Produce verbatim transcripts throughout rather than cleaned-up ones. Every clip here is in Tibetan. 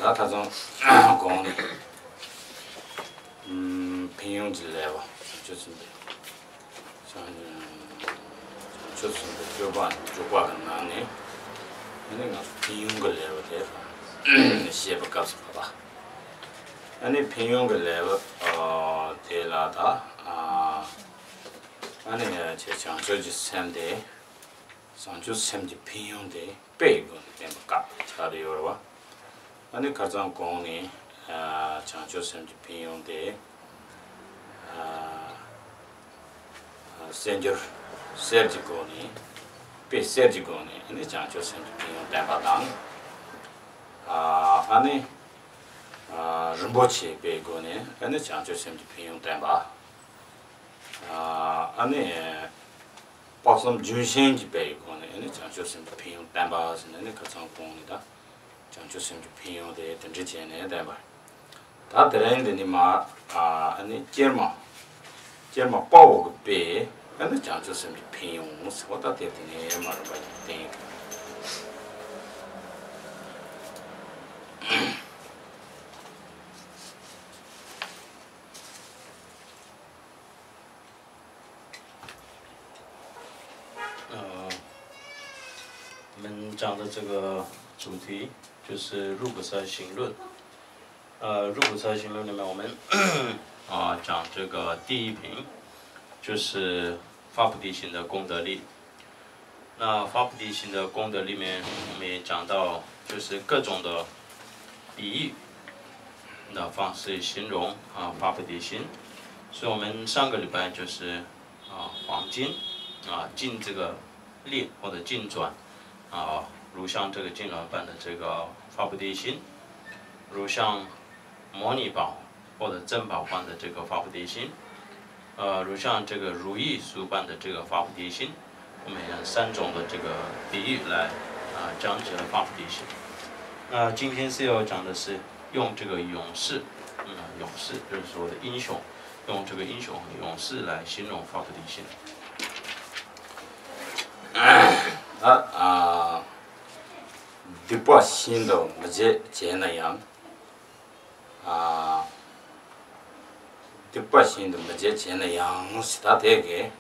ད་ཚང་གོང་ནས་ཕན་ཡོན་གྱི་ལེའུ་བྱང་ཆུབ་སེམས་དཔའི་བྱང་ཆུབ་སེམས་དཔའི་སྤྱོད་པ་འཇུག་པ་གི་ནང་ནས་ཨ་ནི་ང་ཚོ་ཕན་ཡོན་གྱི་ལེའུ་དེ་བཤད་པའི་སྐབས་སུ་བབ་པ། ཨ་ནི་ཕན་ཡོན་གྱི་ལེའུ་དེ་ལ་ད་ཨ་ནི་ཁྱེད་བྱང་ཆུབ་ཀྱི་སེམས་དེ། བྱང་ཆུབ་སེམས་ཀྱི་ཕན་ཡོན་དེ་དཔེའི་སྒོ་ནས་བསྟན་པ་བཀག་ཆགས་ཏེ་ཡོད་རེད་བ། ཨ་ནི་ཁ་སང་གོང་ནས་ཨ་བྱང་ཆུབ་སེམས་ཀྱི་ཕན་ཡོན་དེ་ཨ་གསལ་འགྱུར་གསེར་གྱི་སྒོ་ནས་དཔེ་གསེར་གྱི་སྒོ་ནས་ཨ་ནི་བྱང་ཆུབ་སེམས་ཀྱི་ཕན་ཡོན་བསྟན་པ་དང་། ཨ་ཨ་ནི་ཨ་རིན་པོ་ཆེའི་དཔེའི་སྒོ་ནས་ཨ་ནི་བྱང་ཆུབ་སེམས་ཀྱི་ཕན་ཡོན་བསྟན་པ། ཨ་ནི་དཔག་བསམ་ལྗོན་ཤིང་གི་དཔེ་ཡི་སྒོ་ནས་ཨ་ནི་བྱང་ཆུབ་སེམས་ཀྱི་ཕན་ཡོན་བསྟན་པ་ཟེར་ནས་ཨ་ནི་ཁ་སང་གོང་ནས་ད་བྱང་ཆུབ་སེམས་ཀྱི་ཕན་ཡོན་དེ་དེ་འདྲ་བྱས་ནས་བསྟན་པ། ད་དེ་རིང་འདི་ནི་མ་ཨ་ནི་ཀྱེ་མ་ཀྱེ་མ་དཔའ་བོ་གི་དཔེ་ཨ་ནི་བྱང་ཆུབ་སེམས་ཀྱི་ཕན་ཡོན་ཟེར་བ་ད་དེ་དེ་ནས་མ་རུངས་པ་ཡིན་བསྟན། 呃，我们讲的这个主题就是《入菩萨行论》。呃，《入菩萨行论》里面，我们啊讲这个第一品，就是发菩提心的功德力。那发菩提心的功德里面，我们也讲到，就是各种的比喻的方式形容啊发菩提心。所以我们上个礼拜就是啊黄金啊金这个链或者金转啊，如像这个痉挛般的这个发菩提心，如像摩尼宝或者珍宝般的这个发菩提心，呃，如像这个如意珠般的这个发菩提心，我们有三种的这个比喻来啊讲解了发菩提心。那今天是要讲的是用这个勇士，嗯，勇士就是说的英雄，用这个英雄勇士来形容发菩提心。 ཨ་ཨ། སྡིག་པ་ཤིན་ཏུ་མི་བྱེད་བྱས་ན་ཡང་། ཨ། སྡིག་པ་ཤིན་ཏུ་མི་བྱེད་བྱས་ན་ཡང་ཟེར་ད་དེ་གི་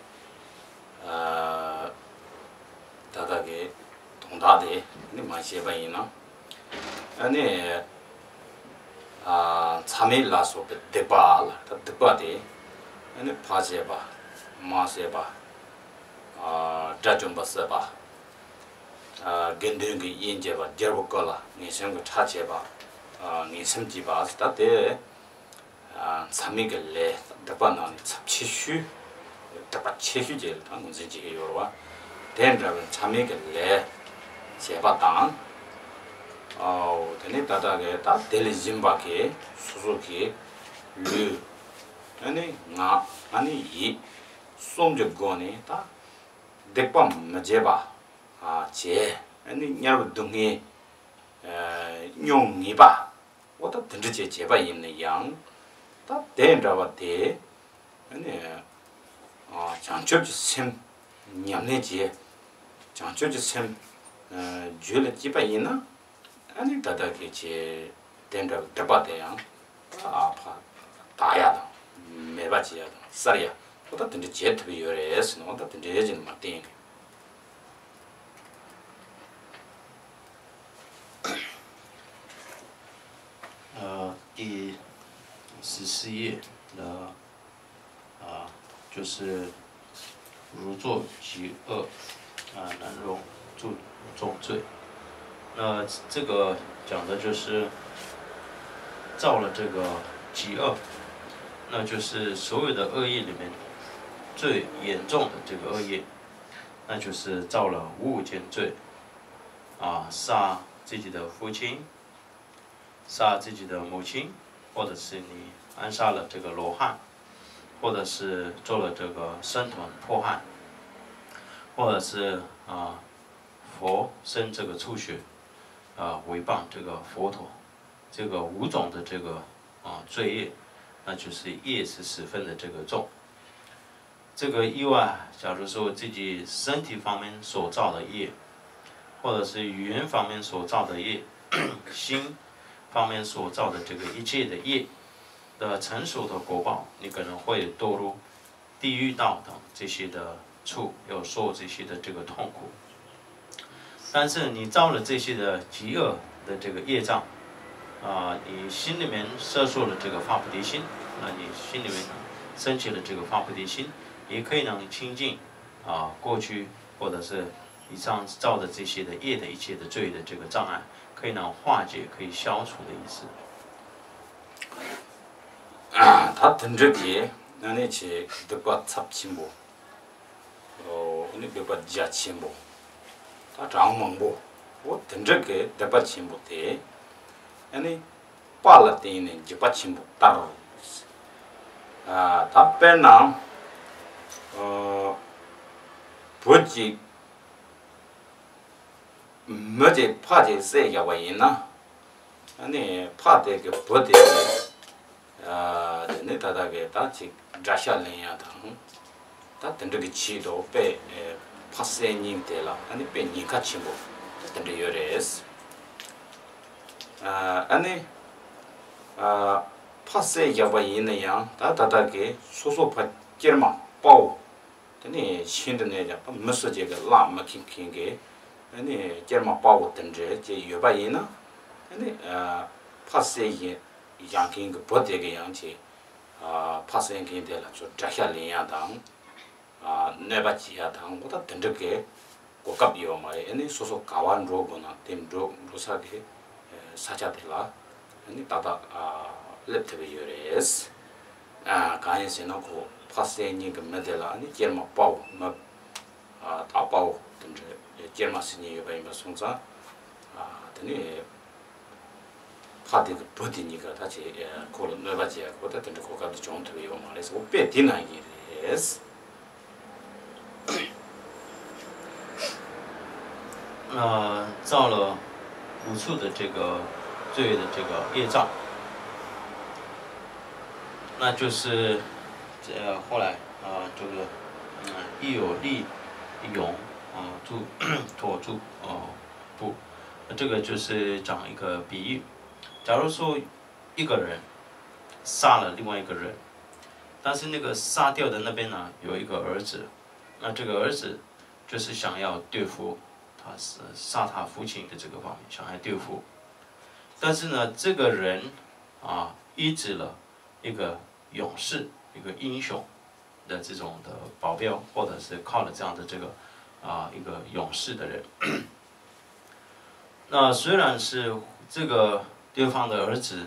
ཨ། ད་ལྟ་གི་དོན་དག་དེ་ནི་མ་བཤད་པ་ཡིན་ན། ཨ་ནི་ཨ། མཚམས་མེད་ལ་སོགས་པའི་སྡིག་པ་ལ་ད་སྡིག་པ་དེ་ཨ་ནི་ཕར་བྱས་པ། མར་བྱས་པ། ཨ། དགྲ་བཅོམ་པ་བསད་པ། ཨ། དགེ་འདུན་གྱི་དབྱེན་བྱས་པ། རྒྱལ་པོ་བཀོལ་ལ་ངན་སེམས་ཀྱི་ཁྲག་བྱས་པ། ཨ། ངན་སེམས་བགྱིས་པ་ད་དེ། ཨ། མཚམས་མེད་ཀྱི་ལས་སྡིག་པ་ནང་ནས་ཚབས་ཆེ་ཤོས། སྡིག་པ་ཆེ་ཤོས་ཅིག་ལ་ད་ངོས་འཛིན་བྱེད་ཀྱི་ཡོད་རེད་བ། དེ་འདྲ་བའི་མཚམས་མེད་ཀྱི་ལས་བྱས་པ་དང་། ཨའོ་དེ་ནས་ད་ལྟ་གི་ད་དེ་ལས་གཞན་པ་གི་སོ་སོ་གི་ལུས། ཨ་ནི་ངག་ཨ་ནི་ཡིད་གསུམ་གྱི་སྒོ་ནས་ད་སྡིག་པ་མི་བྱེད་པ། ཨ། བྱས། ཨ་ནི་དམྱལ་བའི་སྡུག་བསྔལ། ཨ། མྱོང་ངེས་པ། འོ་ད་དེ་འདྲ་བྱས་བྱས་པ་ཡིན་ན་ཡང་། ད་དེ་འདྲ་བ་དེ། ཨ་ནི། ཨ། བྱང་ཆུབ་ཀྱི་སེམས་ཉམས་ལེན་བྱས། བྱང་ཆུབ་ཀྱི་སེམས། ཨ། རྒྱུད་ལ་སྐྱེས་པ་ཡིན་ན། ཨ་ནི་ད་ལྟ་གི་ཆེ་དེ་འདྲ་བའི་སྡིག་པ་དེ་ཡང་ཨ་ཕ་དག་ཡ་དང་མེད་པ་བྱེད་ཡ་དང་སར་ཡ། འོ་ད་དེ་འདྲ་བྱེད་ཐུབ་ཡོད་རེད་ཟེར་ན། འོ་ད་དེ་འདྲའི་ཅིག་མ་བསྟན་གི། 呃，第十四页的啊，就是如作极恶啊，难容重罪。那这个讲的就是造了这个极恶，那就是所有的恶业里面最严重的这个恶业，那就是造了无间罪啊，杀自己的父亲，杀自己的母亲，或者是你暗杀了这个罗汉，或者是做了这个生吞迫害，或者是啊佛生这个畜血，啊毁谤这个佛陀，这个五种的这个啊罪业，那就是业是十分的这个重。这个以外，假如说自己身体方面所造的业，或者是语言方面所造的业，心方面所造的这个一切的业的成熟的果报，你可能会堕入地狱道等这些的处，要受这些的这个痛苦。但是你造了这些的极恶的这个业障，啊，你心里面摄受了这个发菩提心，那你心里面升起了这个发菩提心，也可以能清净啊过去或者是以上造的这些的业的一切的罪的这个障碍，可以能化解，可以消除的意思。 ད་དེ་འདྲ་གི་ཨ་ནི་ཆེ་སྡིག་པ་ཚབས་ཆེན་པོ། ཨ་ནི་སྡིག་པ་རྒྱ་ཆེན་པོ། ད་གྲངས་མང་པོ། འོ་དེ་འདྲ་གི་སྡིག་པ་ཆེན་པོ་དེ། ཨ་ནི་དཔའ་ལ་བརྟེན་ནས་འཇིགས་པ་ཆེན་པོ་ལྟར། ད་དཔེར་ན། བུ་གཅིག་མི་དེ་ཕ་དེ་བསད་བཞག་པ་ཡིན་ན། ཨ་ནི་ཕ་དེ་གི་བུ་དེ་གི་དེ་ནི་ད་ལྟ་གི་ད་ཅིག་དགྲ་ཤ་ལེན་ཡ་དང་། ད་དེ་འདྲ་གི་ཆེད་དུ་དཔེ་ཕ་བསད་ཉེན་དེ་ལ་ཨ་ནི་དཔེ་ཉེན་ཁ་ཆེན་པོ་ད་དེ་འདྲ་ཡོད་རེད། ཨ་ནི་ཕ་བསད་བཞག་པ་ཡིན་ན་ཡང་ད་ད་ལྟ་གི་སོ་སོ་ཕ་སྐྱེར་མ་དཔའ་བོ། དེ་ནས་ཤིན་ཏུ་ནས་ཀྱང་མི་སུ་ཅིག་གིས་གླགས་མི་འཁེལ་མཁན་གྱི་ཨ་ནི་སྐྱེར་མ་དཔའ་བོ་དེ་འདྲ་ཅིག་ཡོད་པ་ཡིན་ན། ཨ་ནི་ཕ་བསད་བཞག་མཁན་གྱི་བུ་དེ་གིས་ཡང་ཅིག་ཕ་བསད་མཁན་དེ་ལ་ཚུར་དགྲ་ཤ་ལེན་ཡ་དང་། གནོད་པ་བྱེད་ཡ་དང་འོ་ད་དེ་འདྲ་གི་གོ་སྐབས་ཡོད་མ་རེད། ཨ་ནི་སོ་སོ་ག་བ་འགྲོ་དགོས་ན་དེ་འགྲོ་འགྲོ་ས་གི་ས་ཆ་དེ་ལ་ཨ་ནི་ཏག་ཏག་སླེབས་ཐུབ་ཀྱི་ཡོད་རེད། གང་ཡིན་ཟེར་ན་ཁོ་ཕ་བསད་མཁན་གྱི་མི་དེ་ལ་ཨ་ནི་སྐྱེར་མ་དཔའ་བོ་མི་ད་དཔའ་བོ་དེ་འདྲ་སྐྱེར་མ་ཟེར་མཁན་ཡོད་པ་ཡིན་པ་སོང་ཙང་དེ་ནི། ཕ་དེ་གི་བུ་དེ་གཉིས་ཀ་ད་ཅེ་ཁོ་ལ་གནོད་པ་བྱེད་ཡ་གོ་ད་དེ་འདྲ་གོ་སྐབས་དེ་བྱུང་ཐུབ་ཡོད་མ་རེད་ཟེར། འོ་དཔེ་དེ་ནང་བཞིན་རེད། 呃，造了无数的这个罪的这个业障，那就是呃后来啊，这个嗯，亦有利益勇啊，助托住啊，不，这个就是讲一个比喻。假如说一个人杀了另外一个人，但是那个杀掉的那边呢有一个儿子，那这个儿子就是想要对付他是杀他父亲的这个方面，想要对付，但是呢，这个人啊医治了一个勇士，一个英雄的这种的保镖，或者是靠了这样的这个啊一个勇士的人。那虽然是这个对方的儿子，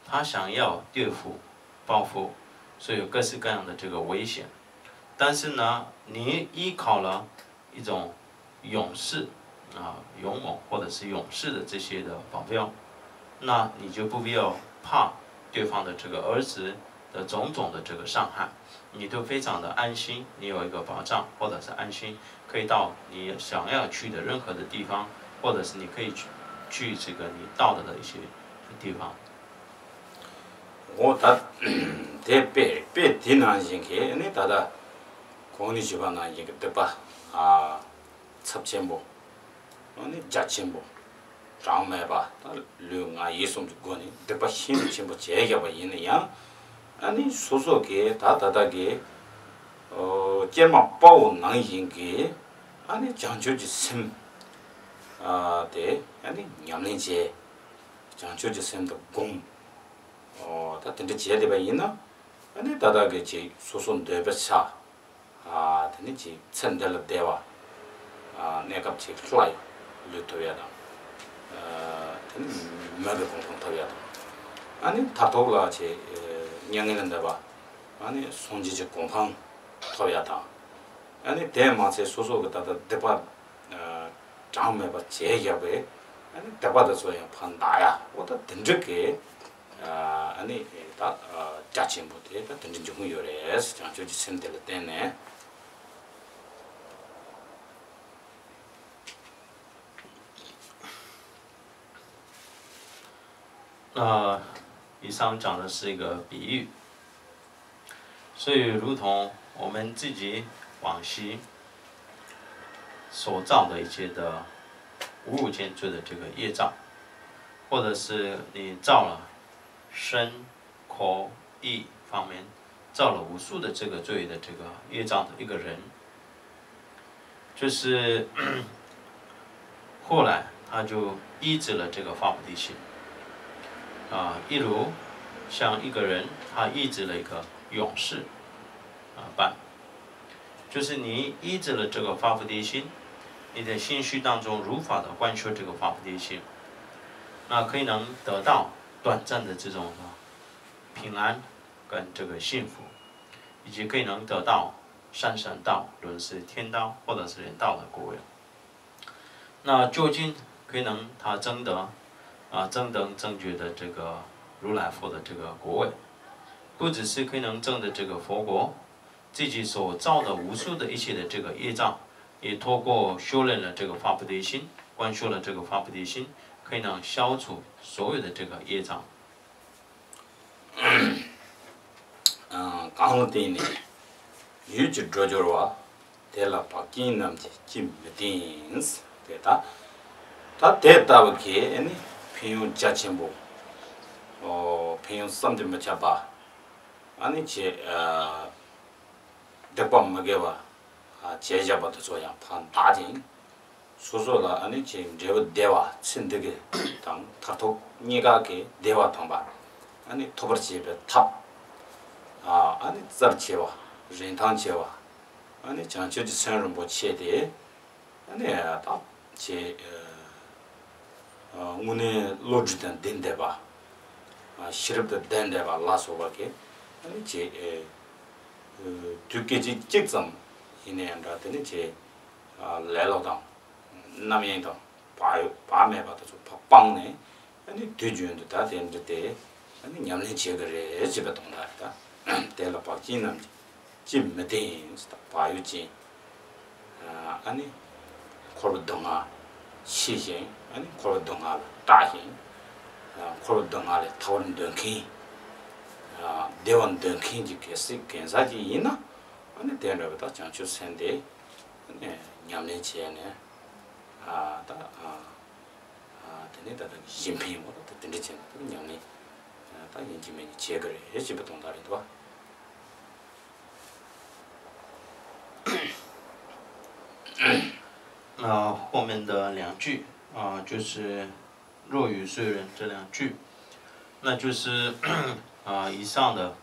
他想要对付报复，所以有各式各样的这个危险，但是呢，你依靠了一种勇士啊、勇猛或者是勇士的这些的保镖，那你就不必要怕对方的这个儿子的种种的这个伤害，你都非常的安心，你有一个保障，或者是安心，可以到你想要去的任何的地方，或者是你可以去去这个你到了的一些地方。 འོ་ད་དེ་དཔེ་དཔེ་དེ་ནང་བཞིན་གྱི་ནི་ད་ལྟ་གོང་ནས་ཞུས་པ་ནང་བཞིན་གྱི་སྡིག་པ་ཚབས་ཆེན་པོ། ཨ་ནི་རྒྱ་ཆེན་པོ། གྲངས་མེད་པ་ད་ལུས་ངག་ཡིད་གསུམ་གྱི་སྒོ་ནས་སྡིག་པ་ཤིན་ཏུ་ཆེན་པོ་བྱས་བཞག་པ་ཡིན་ན་ཡང་། ཨ་ནི་སོ་སོ་གིས་ད་ད་ལྟ་གི་སྐྱེར་མ་དཔའ་བོ་ནང་བཞིན་གྱི་ཨ་ནི་བྱང་ཆུབ་ཀྱི་སེམས་དེ་ཨ་ནི་ཉམས་ལེན་བྱས། བྱང་ཆུབ་ཀྱི་སེམས་དེ་བསྒོམ། ད་དེ་འདྲ་བྱས་བསྡད་པ་ཡིན་ན། ཨ་ནི་ད་ལྟ་གི་ཅིག་སོ་སོ་འདོད་པའི་ཆ། དེ་ནི་ཅིག་ཚེ་འདི་ལ་བདེ་བ། གནས་སྐབས་ཅིག་ལྷ་ཡི་ལུས་ཐོབ་ཡ་དང་། དེ་ནི་མི་གི་གོ་འཕང་ཐོབ་ཡ་དང་། ཨ་ནི་མཐར་ཐུག་ལ་ཅིག་མྱ་ངན་ལས་འདས་པ། ཨ་ནི་སངས་རྒྱས་ཀྱི་གོ་འཕང་ཐོབ་ཡ་དང་། ཨ་ནི་དེ་མ་ཚད་སོ་སོ་གི་ད་ལྟ་སྡིག་པ་གྲངས་མེད་པ་བྱས་བཞག་པའི་ཨ་ནི་སྡིག་པ་དེ་ཚོ་ཡང་ཕར་འདག་ཡ། འོ་ད་དེ་འདྲ་གི་ཨ་ནི་ད་རྒྱ་ཆེན་པོ་དེ་ད་དེ་འདྲ་འབྱུང་གི་ཡོད་རེད། བྱང་ཆུབ་ཀྱི་སེམས་དེ་ལ་བརྟེན་ནས།呃，以上讲的是一个比喻，所以如同我们自己往昔所造的一些的无物件罪的这个业障，或者是你造了身、口、意方面造了无数的这个罪的这个业障的一个人，就是后来他就医治了这个发菩提心。啊，一如像一个人，他医治了一个勇士，啊，般，就是你医治了这个发菩提心，你的心绪当中如法的观修这个发菩提心，那可以能得到短暂的这种平安跟这个幸福，以及可以能得到三善道，无论是天道或者是人道的果位。那究竟可以能他证得，啊，正等正觉的这个如来佛的这个果位，不只是可以能证得这个佛果，自己所造的无数的一切的这个业障，也透过修炼了这个发菩提心，观修了这个发菩提心，可以能消除所有的这个业障。 ཨ། གང་ལ་བརྟེན་ནས་ཡུལ་གྱི་སྒྲོ་སྦྱོར་བ། དེ་ལ་བག་ཅན་རྣམས་ཀྱིས་ཅིས་མི་བསྟེན། དེ་ལྟ། ད་དེ་ལྟ་བུ་གི་ཨ་ནི་ཕན་ཡོན་རྒྱ་ཆེན་པོ། ཨོ། ཕན་ཡོན་བསམ་གྱིས་མི་ཁྱབ་པ། ཨ་ནི་ཅི། ཨ། སྡིག་པ་མི་དགེ་བ། ཨ། བྱས་བཞག་པ་དེ་ཚོ་ཡང་ཕར་འདག་ཅིང་། སོ་སོ་ལ་ཨ་ནི་ཅིག་འབྲས་བུ་བདེ་བ་ཚེ་འདི་གི་དང་མཐར་ཐུག་གཉིས་ཀ་གི་བདེ་བ་དམ་པ་ཨ་ནི་ཐོབ་པར་བྱེད་པའི་ཐབས། ཨ། ཨ་ནི་རྩལ་ཆེ་བ། རིན་ཐང་ཆེ་བ། ཨ་ནི་བྱང་ཆུབ་ཀྱི་སེམས་རིན་པོ་ཆེ་དེ་ཨ་ནི་ད་ཅིག། ཨ། དངོས་གནས་བློ་གྲོས་དང་ལྡན་བསྡད་པ། ཨ། ཤེས་རབ་དང་ལྡན་བསྡད་པ་ལ་སོགས་པ་གི་ཨ་ནི་ཅིག། ཨ། དུས་སྐད་ཅིག་གཅིག་ཙམ་ཡིན་ན་ཡང་འདྲ། དེ་ནི་ཅིག། ཨ། ལེ་ལོ་དང་རྣམ་གཡེང་དང་བག་ཡོད་བག་མེད་པ་དེ་ཚོ་ཕར་སྤངས་ནས་ཨ་ནི་དུས་རྒྱུན་དུ་ད་དེ་འདྲ་དེ་ཨ་ནི་ཉམས་ལེན་བྱེད་ཀྱི་རེད་ཅེས་པའི་དོན་དག་རེད། ད་དེ་ལ་བག་ཅན་རྣམས་ཀྱིས་ཅིས་མི་བསྟེན་ཟེར། ད་བག་ཡོད་ཅན། ཨ་ནི་འཁོར་བ་སྡུག་བསྔལ་ཤེས་ཤིང་། ཨ་ནི་འཁོར་བ་སྡུག་བསྔལ་ལ་སྐྲག་ཅིང་། ཨ། འཁོར་བ་སྡུག་བསྔལ་ལས་ཐར་བར་འདོད་མཁན། ཨ། བདེ་བ་འདོད་མཁན་གྱི་གལ་སྲིད་གང་ཟག་ཅིག་ཡིན་ན། ཨ་ནི་དེ་འདྲ་བའི་ད་བྱང་ཆུབ་སེམས་དེ་ཨ་ནི་ཉམས་ལེན་བྱས་ནས། ཨ། ད། ཨ། ཨ། དེ་ནས་ད་ལྟ་གཞན་ཕན་ཡོང་བ་ད་དེ་འདྲ་བྱས་ནས་ད་ཉམས་ལེན་ད་ཡིན་གཅིག་མིན་གཅིག་བྱེད་ཀྱི་རེད་ཅེས་པའི་དོན་དག་རེད་འདུག་བ། 那后面的两句啊，就是若有罪人这两句，那就是啊，以上的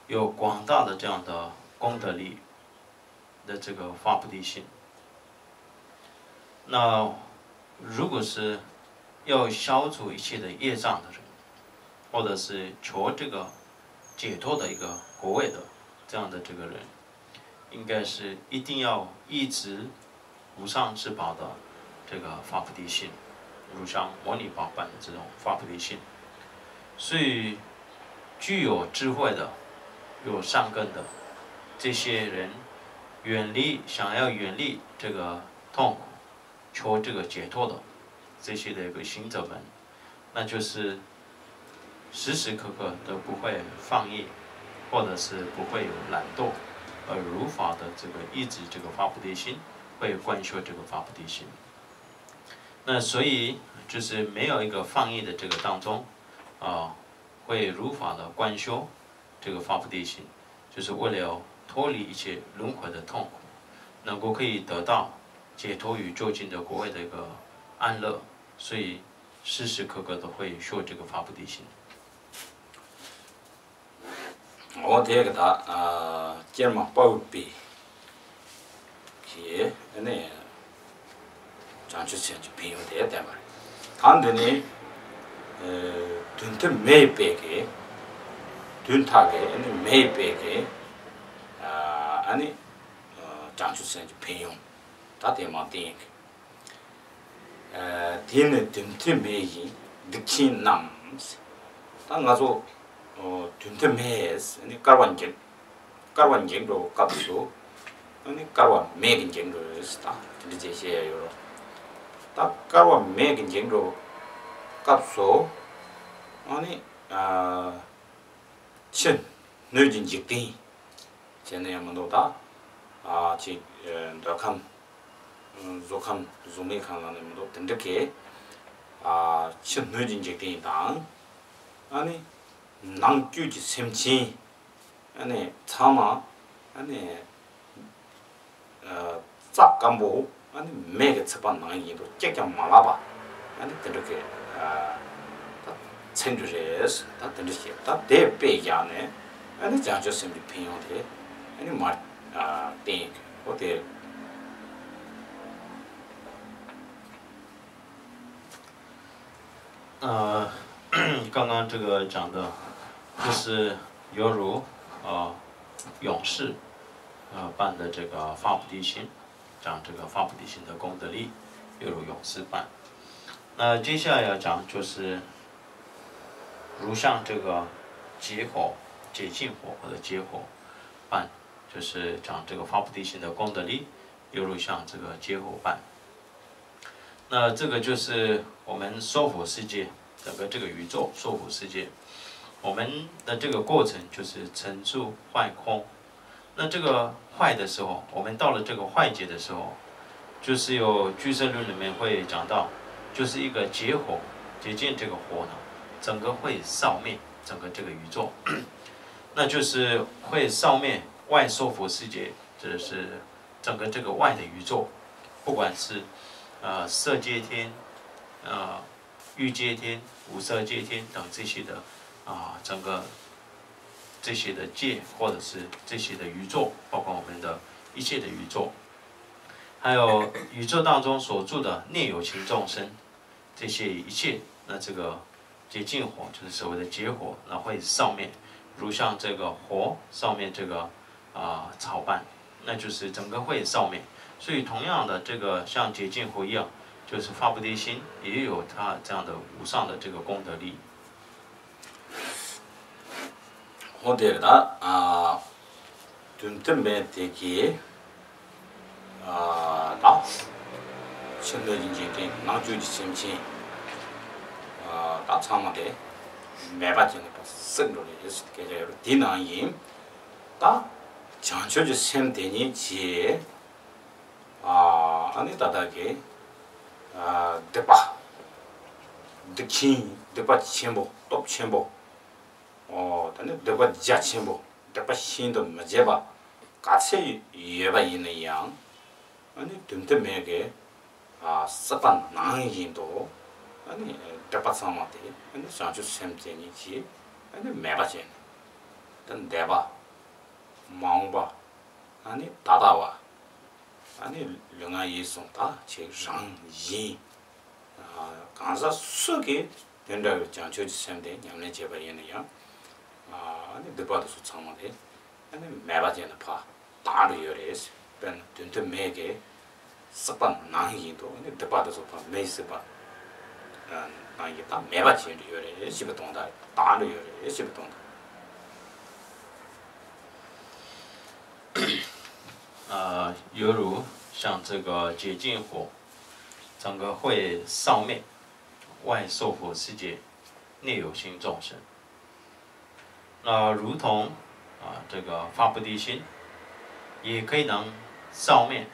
有广大的这样的功德力的这个发菩提心。那如果是要消除一切的业障的人，或者是求这个解脱的一个果位的这样的这个人，应该是一定要一直无上至宝的这个发菩提心，如像摩尼宝般的这种发菩提心。所以，具有智慧的、有善根的这些人，远离，想要远离这个痛苦，求这个解脱的这些的一个行者们，那就是时时刻刻都不会放逸，或者是不会有懒惰，而如法的这个一直这个发菩提心，会观修这个发菩提心。那所以就是没有一个放逸的这个当中，啊，会如法的观修这个发菩提心，就是为了脱离一切轮回的痛苦，能够可以得到解脱与究竟的果位的一个安乐，所以时时刻刻都会修这个发菩提心。 འོ། དེ་གི་ད། ཨ། ཀྱེ་མ་དཔའ་བོས་པའི་གི་ཨ་ནི་བྱང་ཆུབ་སེམས་ཀྱི་ཕན་ཡོན་དེ་བསྟན་པ་རེད། ད་འདི་ནི། ཨ། དུས་མཐའ་མེད་པའི་གི། དུས་མཐའ་གི་ཨ་ནི་མེད་པའི་གི། ཨ། ཨ་ནི་བྱང་ཆུབ་སེམས་ཀྱི་ཕན་ཡོན་ད་དེ་མ་བསྟན་གི། ཨ། དེ་ནི་དུས་མཐའ་མེད་ཡིན་སྡིག་ཅན་རྣམས། ད་ང་ཚོ་དུས་མཐའ་མེད་ནི་བསྐལ་པ་འགྱུར། བསྐལ་པ་འགྱུར་འགྲོ་སྐབས་སུ་ཨ་ནི་བསྐལ་པ་མེད་ཀྱི་འགྱུར་འགྲོ་ཟེར། ད་དེ་འདྲ་ཅིག་བཤད་ཡ་ཡོད་རེད། ད་བསྐལ་པ་མེད་ཀྱི་འགྱུར་འགྲོ་སྐབས་སུ་ཨ་ནི། ཨ། ཕྱི་སྣོད་ཀྱི་འཇིག་རྟེན་བྱས་ན་ཡང་མི་འདུག་ད། ཨ། ཅིག། ཨ། འདོད་ཁམས། གཟུགས་ཁམས་གཟུགས་མེད་ཁམས་ལ་ནི་མི་འདུག་དེ་འདྲ་གི། ཕྱི་སྣོད་ཀྱི་འཇིག་རྟེན་དང་། ཨ་ནི་ནང་བཅུད་ཀྱི་སེམས་ཅན། ཨ་ནི་ཚང་མ། ཨ་ནི་རྩ་སྐམ་པོ། ཨ་ནི་མེ་གི་ཚིག་པ་ནང་བཞིན་དུ་གཅིག་ཀྱང་མ་ལབ་པ། ཨ་ནི་དེ་འདྲ་གི་ད་ཚིག་འབྲུ་རེད། ད་དེ་འདྲ་ཞིག་ད་དེ་དཔེ་བཞག་ནས། ཨ་ནི་བྱང་ཆུབ་སེམས་ཀྱི་ཕན་ཡོན་དེ། ཨ་ནི་མར་བསྟན་ཡོད་དེ།呃，刚刚这个讲的，就是犹如呃勇士呃般的这个发菩提心，讲这个发菩提心的功德力，犹如勇士般。那接下来要讲就是如像这个结火、洁净火或者结火般，就是讲这个发菩提心的功德力，犹如像这个结火般。那这个就是我们娑婆世界，整个这个宇宙娑婆世界，我们的这个过程就是成住坏空。那这个坏的时候，我们到了这个坏劫的时候，就是有俱舍论里面会讲到，就是一个结火，结尽这个火呢，整个会烧灭整个这个宇宙，那就是会烧灭外娑婆世界，就是整个这个外的宇宙，不管是呃色界天，呃欲界天、无色界天等这些的啊、整个这些的界，或者是这些的宇宙，包括我们的一切的宇宙，还有宇宙当中所住的内有情众生，这些一切，那这个结尽火就是所谓的结火，那会烧灭，如像这个火烧灭这个啊、草般，那就是整个会烧灭。所以同样的，这个像洁净火一样，就是发菩提心也有它这样的无上的这个功德力。 འོ་དེ་རེད་ད། དོན་དམ་པའི་དེ་གི་ད་ཕྱི་སྣོད་ཀྱི་འཇིག་རྟེན། ནང་བཅུད་ཀྱི་སེམས་ཅན་ད་ཚང་མ་དེ་མེད་པ་བྱས་ནས་ཕར་བསྲེགས་འགྲོ་ནི་རེད་ཟེར་སྐད་ཆ་ཡོད་རེད། དེ་ནང་བཞིན་ད་བྱང་ཆུབ་ཀྱི་སེམས་དེ་ཉིད་ཀྱིས་ཨ་ནི་ད་ལྟ་གི་སྡིག་པ། སྡིག་ཆེན། སྡིག་པ་ཆེན་པོ། སྟོབས་ཆེན་པོ། ཨོ་ད་ནི་སྡིག་པ་རྒྱ་ཆེན་པོ། སྡིག་པ་ཤིན་ཏུ་མི་བྱེད་པ་ག་ཚད་ཡོད་པ་ཡིན་ན་ཡང་། ཨ་ནི་དོན་དམ་པའི་གི་ཨ་བསྲེགས་པ་ནང་བཞིན་དུ། ཨ་ནི་སྡིག་པ་ཚང་མ་དེ་ཨ་ནི་བྱང་ཆུབ་སེམས་དེ་ཉིད་ཀྱིས་ཨ་ནི་མེད་པ་བྱས་ནས། ད་འདས་པ། མ་འོངས་པ། ཨ་ནི་ད་ལྟ་བ། ཨ་ནི་ལུས་ངག་ཡིད་གསུམ་ད་ཅིག་རང་བཞིན། གང་ཟག་སུ་གིས་དེ་འདྲ་བའི་བྱང་ཆུབ་ཀྱི་སེམས་དེ་ཉམས་ལེན་བྱས་པ་ཡིན་ན་ཡང་། ཨ་ནི་སྡིག་པ་དེ་ཚོ་ཚང་མ་དེ་ཨ་ནི་མེད་པ་བྱས་ནས་ཕར་དག་འགྲོ་ཡོད་རེད། དཔེར་ན་དོན་དམ་པའི་གི་བསྲེགས་པ་ནང་བཞིན་དུ་ཨ་ནི་སྡིག་པ་དེ་ཚོ་ཕར་མེ་བསྲེགས་པ་ནང་བཞིན་ད་མེད་པ་བྱས་འགྲོ་ཡོད་རེད་ཞེས་པའི་དོན་དག་དག་འགྲོ་ཡོད་རེད་ཞེས་པའི་དོན་དག啊，犹如像这个洁净火，整个会烧灭外娑婆世界内有情众生。那如同啊这个发菩提心，也可以能烧灭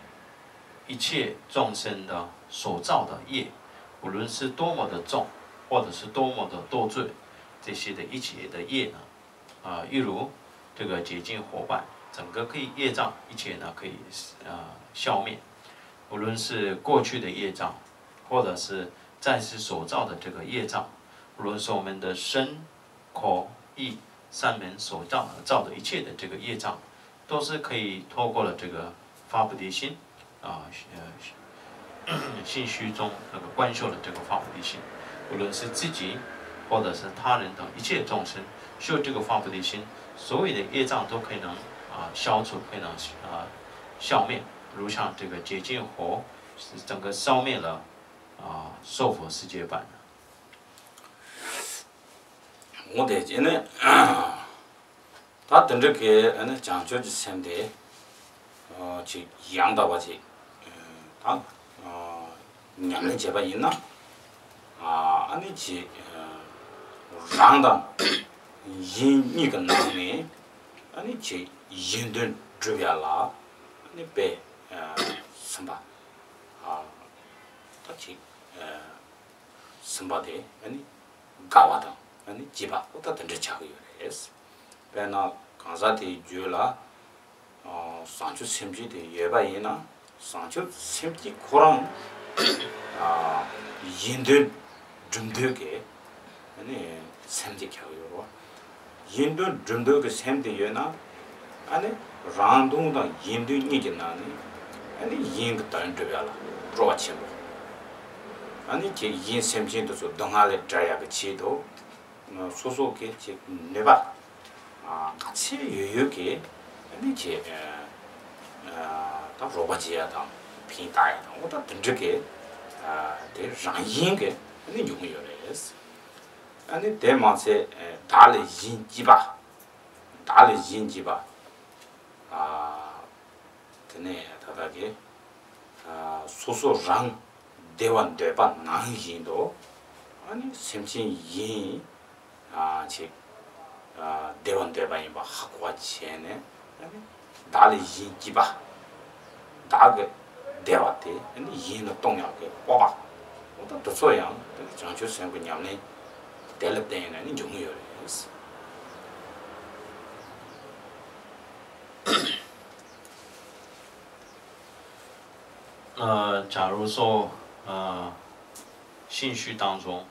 一切众生的所造的业，无论是多么的重，或者是多么的多罪，这些的一切的业呢，啊，一如这个洁净火般，整个可以业障一切呢可以啊消灭，无论是过去的业障，或者是暂时所造的这个业障，无论是我们的身、口、意三门所造造的一切的这个业障，都是可以透过了这个发菩提心。啊，呃，心虚中那个观修的这个发菩提心，无论是自己或者是他人等一切众生，修这个发菩提心，所有的业障都可以能啊消除，可以能啊消灭，如像这个洁净火，是整个烧灭了啊娑婆世界般的。 འོ་དེ་བྱས་ནས་ད་དེ་འདྲ་གི་ཨ་ནི་བྱང་ཆུབ་ཀྱི་སེམས་དེ་ཅིག་ཡང་དག་པ་ཅིག་ད་ཉམས་ལེན་བྱས་པ་ཡིན་ན། ཨ་ནི་ཅིག་རང་དང་གཞན་གཉིས་ཀྱི་ནང་ནས་ཨ་ནི་ཅིག་གཞན་དོན་སྒྲུབ་ཡ་ལ་ཨ་ནི་དཔེ་སེམས་པ་ད་ཅིག་ཟིན་པ་དེ་ཨ་ནི་དགའ་བ་དང་ཨ་ནི་སྐྱིད་པ་འོ་ད་དེ་འདྲ་ཆགས་ཀྱི་ཡོད་རེད། དཔེར་ན་གང་ཟག་དེའི་རྒྱུད་ལ་བཟང་སྤྱོད་སེམས་ཅན་དེ་ཡོད་པ་ཡིན་ན་བཟང་སྤྱོད་སེམས་ཅན་ཁོ་རང་ཡིན་དོན་སྒྲུབ་འདོད་ཀྱི་ཨ་ནི་སེམས་ཅན་ཆགས་ཀྱི་ཡོད་རེད། གཞན་དོན་སྒྲུབ་འདོད་ཀྱི་སེམས་དེ་ཡོད་ན། ཨ་ནི་རང་དོན་དང་གཞན་དོན་གཉིས་ཀྱི་ནང་ནས་ཨ་ནི་གཞན་གྱི་དོན་སྒྲུབ་ཡ་ལ་སྤྲོ་བ་ཆེན་པོ། ཨ་ནི་ཁྱེད་གཞན་སེམས་ཅན་དེ་ཚོ་སྡུག་བསྔལ་ལས་བསྒྲལ་ཡག་གི་ཆེད་དུ་སོ་སོ་གི་ཁྱེད་ནུས་པ་ག་ཚད་ཡོད་ཡོད་ཀྱི་ཨ་ནི་ཁྱེད་ད་རོགས་པ་བྱེད་ཡ་དང་ཕན་བཏགས་ཡ་དང་འོ་ད་དེ་འདྲ་གི་དེ་རང་བཞིན་གྱི་ཨ་ནི་འབྱུང་གི་ཡོད་རེད། ཨ་ནི་དེ་མ་ཚད་བདག་ལས་གཞན་སྐྱིད་པ། བདག་ལས་གཞན་སྐྱིད་པ། དེ་ནས་ད་ལྟ་གི་སོ་སོ་རང་བདེ་བ་འདོད་པ་ནང་བཞིན་དུ་ཨ་ནི་སེམས་ཅན་གཞན་ཅིག་བདེ་བ་འདོད་པ་ཡིན་པ་ཧ་གོ་བ་བྱས་ནས་ཨ་ནི་བདག་ལས་གཞན་སྐྱིད་པ། བདག་གི་བདེ་བ་དེ་ཨ་ནི་གཞན་ལ་གཏོང་ཡག་གི་སྤོབས་པ། འོ་ད་དེ་ཚོ་ཡང་དེ་ནི་བྱང་ཆུབ་སེམས་ཀྱི་ཉམས་ལེན་དེ་ལ་བརྟེན་ནས་ནི་འབྱུང་གི་ཡོད་རེད།呃，假如说，呃，兴趣当中，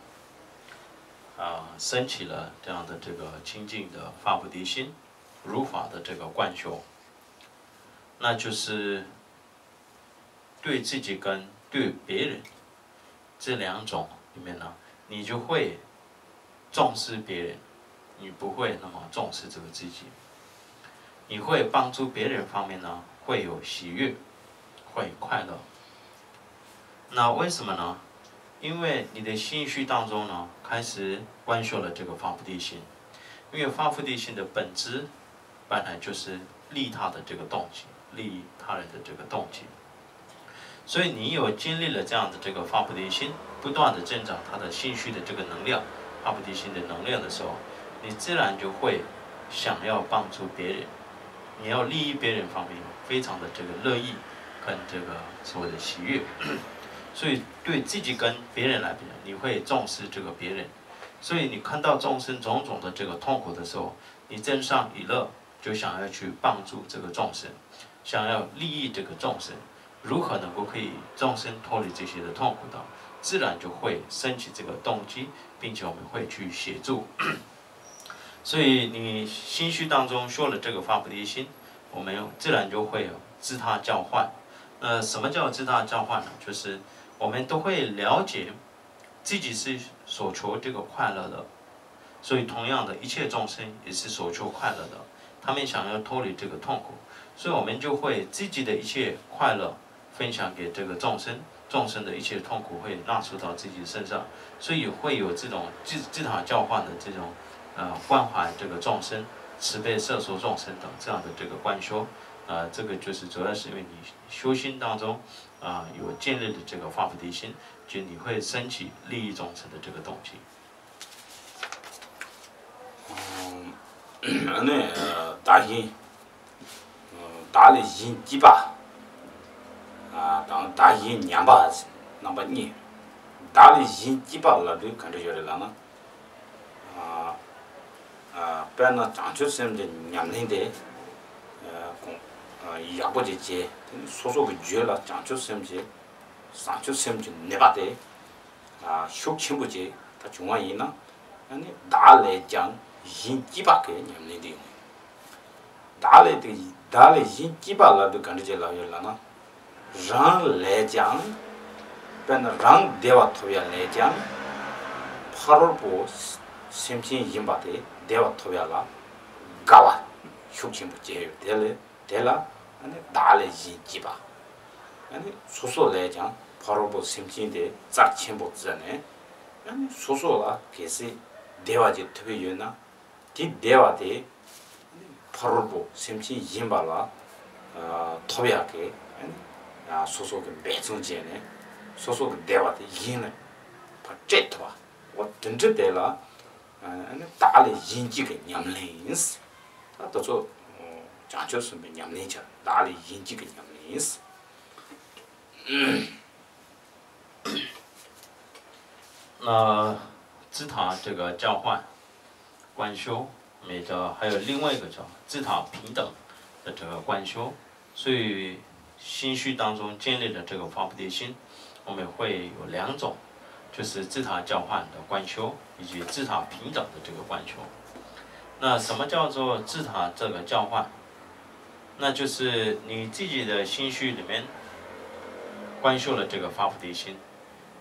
啊、升起了这样的这个清净的发菩提心，如法的这个观修，那就是对自己跟对别人这两种里面呢，你就会重视别人，你不会那么重视这个自己。你会帮助别人方面呢，会有喜悦，会快乐。那为什么呢？因为你的心绪当中呢，开始观修了这个发菩提心，因为发菩提心的本质本来就是利他的这个动机，利益他人的这个动机。所以你有经历了这样的这个发菩提心，不断的增长他的心绪的这个能量，发菩提心的能量的时候，你自然就会想要帮助别人，你要利益别人方面非常的这个乐意跟这个所谓的喜悦。所以对自己跟别人来比较，你会重视这个别人，所以你看到众生种种的这个痛苦的时候，你增上一乐，就想要去帮助这个众生，想要利益这个众生，如何能够可以众生脱离这些的痛苦呢？自然就会升起这个动机，并且我们会去协助。所以你心绪当中修了这个发菩提心，我们自然就会有自他交换。那什么叫自他交换呢？就是我们都会了解自己是所求这个快乐的，所以同样的，一切众生也是所求快乐的，他们想要脱离这个痛苦，所以我们就会自己的一切快乐分享给这个众生，众生的一切痛苦会纳受到自己身上，所以会有这种自自他交换的这种呃关怀这个众生、慈悲摄受众生等这样的这个观修。啊、这个就是主要是因为你修心当中啊、有建立的这个发菩提心，就你会升起利益众生的这个动机。ཨ་ནི་བདག་གཞན། བདག་ལས་གཞན་སྐྱིད་པ་དང་བདག་གཞན་ཉམས་པ་རྣམ་པ་གཉིས། བདག་ལས་གཞན་སྐྱིད་པ་ལབ་དུས་ག་འདྲ་ཡོད་རེད་ལབ་ན། དཔེར་ན་བྱང་ཆུབ་སེམས་ཀྱི་ཉམས་ལེན་དེ་གོང་ཡག་པོ་ཅིག་བྱས། དེ་ནི་སོ་སོ་གི་རྒྱུད་ལ་བྱང་ཆུབ་སེམས་ཀྱི་བྱང་ཆུབ་སེམས་ཀྱི་ནུས་པ་དེ་ཤུགས་ཆེན་པོ་ཅིག་ད་བྱུང་བ་ཡིན་ན། ཨ་ནི་བདག་ལས་ཀྱང་གཞན་སྐྱིད་པ་གི་ཉམས་ལེན་དེ་ཡོང་། བདག་ལས་དེ་བདག་ལས་གཞན་སྐྱིད་པ་ལབ་དུས་ག་འདྲ་ཅིག་ལབ་ཡོད་ལབ་ན། རང་ལས་ཀྱང་། དཔེར་ན་རང་བདེ་བ་ཐོབ་ཡ་ལས་ཀྱང་ཕ་རོལ་པོ་སེམས་ཅན་ཡིན་པ་དེ་བདེ་བ་ཐོབ་ཡ་ལ་དགའ་བ་ཤུགས་ཆེན་པོ་སྐྱེ་ཡོད། དེ་ལས་དེ་ལ་ཨ་ནི་བདག་ལས་གཞན་སྐྱིད་པ། ཨ་ནི་སོ་སོ་ལས་ཀྱང་ཕ་རོལ་པོ་སེམས་ཅན་དེ་རྩ་ཆེན་པོ་བརྩི་ནས། ཨ་ནི་སོ་སོ་ལ་གལ་སྲིད་བདེ་བ་ཅིག་ཐོབ་ཀྱི་ཡོད་ན། དེ་བདེ་བ་དེ་ཕ་རོལ་པོ་སེམས་ཅན་གཞན་པ་ལ་ཐོབ་ཡག་གི་སོ་སོ་གི་འབད་བརྩོན་བྱས་ནས་སོ་སོ་གི་བདེ་བ་དེ་གཞན་ལ་ཕར་སྤྲད་ཐུབ་པ། འོ་དེ་འདྲ་དེ་ལ་བདག་ལས་གཞན་སྐྱིད་ཀྱི་ཉམས་ལེན་ཡིན། ད་དེ་ཚོ་བྱང་ཆུབ་སེམས་དཔའི་ཉམས་ལེན་བྱ། བདག་ལས་གཞན་སྐྱིད་ཀྱི་ཉམས་ལེན་ཡིན། 那自他这个交换观修，没的，还有另外一个叫自他平等的这个观修。所以心绪当中建立的这个发菩提心，我们会有两种，就是自他交换的观修，以及自他平等的这个观修。那什么叫做自他这个交换？那就是你自己的心绪里面观修了这个发菩提心，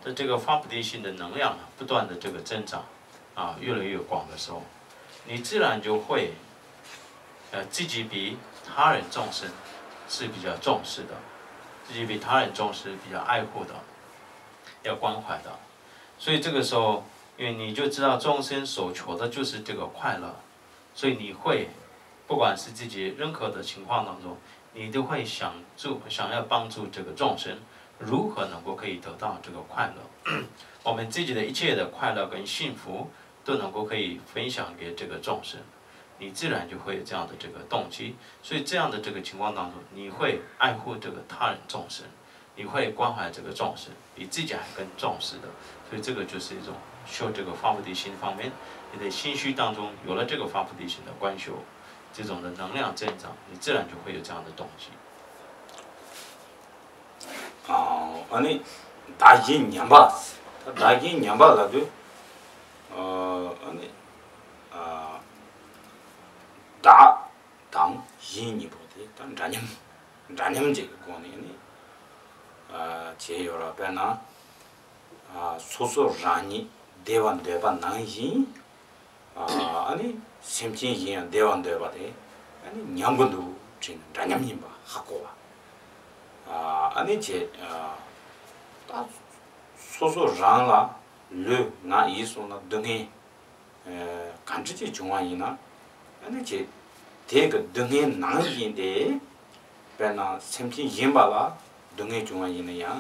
的这个发菩提心的能量呢，不断的这个增长，啊，越来越广的时候，你自然就会，呃，自己比他人众生是比较重视的，自己比他人重视，比较爱护的，要关怀的。所以这个时候，因为你就知道众生所求的就是这个快乐，所以你会，不管是自己任何的情况当中，你都会想助，想要帮助这个众生，如何能够可以得到这个快乐。我们自己的一切的快乐跟幸福都能够可以分享给这个众生，你自然就会有这样的这个动机。所以这样的这个情况当中，你会爱护这个他人众生，你会关怀这个众生，比自己还更重视的。所以这个就是一种修这个发菩提心方面，你的心绪当中有了这个发菩提心的观修，这种的能量增长，你自然就会有这样的动机。 ཨ་ནི་བདག་གཞན་མཉམ་པ། ད་བདག་གཞན་མཉམ་པ་ལབ་དུས་ཨ་ནི་བདག་དང་གཞན་གཉིས་པོ་དེ་ད་འདྲ་མཉམ། འདྲ་མཉམ་ཅིག་གི་སྒོ་ནས་ནི་བྱས་ཡོད་ར། དཔེར་ན་སོ་སོ་རང་ཉིད་བདེ་བ་འདོད་པ་ནང་བཞིན། ཨ་ནི་སེམས་ཅན་གཞན་ཡང་བདེ་བ་འདོད་པ་དེ་ཨ་ནི་མཉམ་གི་འདུག་དྲན་ནས་འདྲ་མཉམ་ཡིན་པ་ཧ་གོ་བ། ཨ་ནི་བྱས་ད་སོ་སོ་རང་ལ་ལུས་ངག་ཡིད་གསུམ་ལ་སྡུག་བསྔལ་ག་འདྲ་ཅིག་བྱུང་བ་ཡིན་ན་ཨ་ནི་བྱས་དེ་གི་སྡུག་བསྔལ་ནང་བཞིན་དེ། དཔེར་ན་སེམས་ཅན་གཞན་པ་ལ་སྡུག་བསྔལ་བྱུང་བ་ཡིན་ན་ཡང་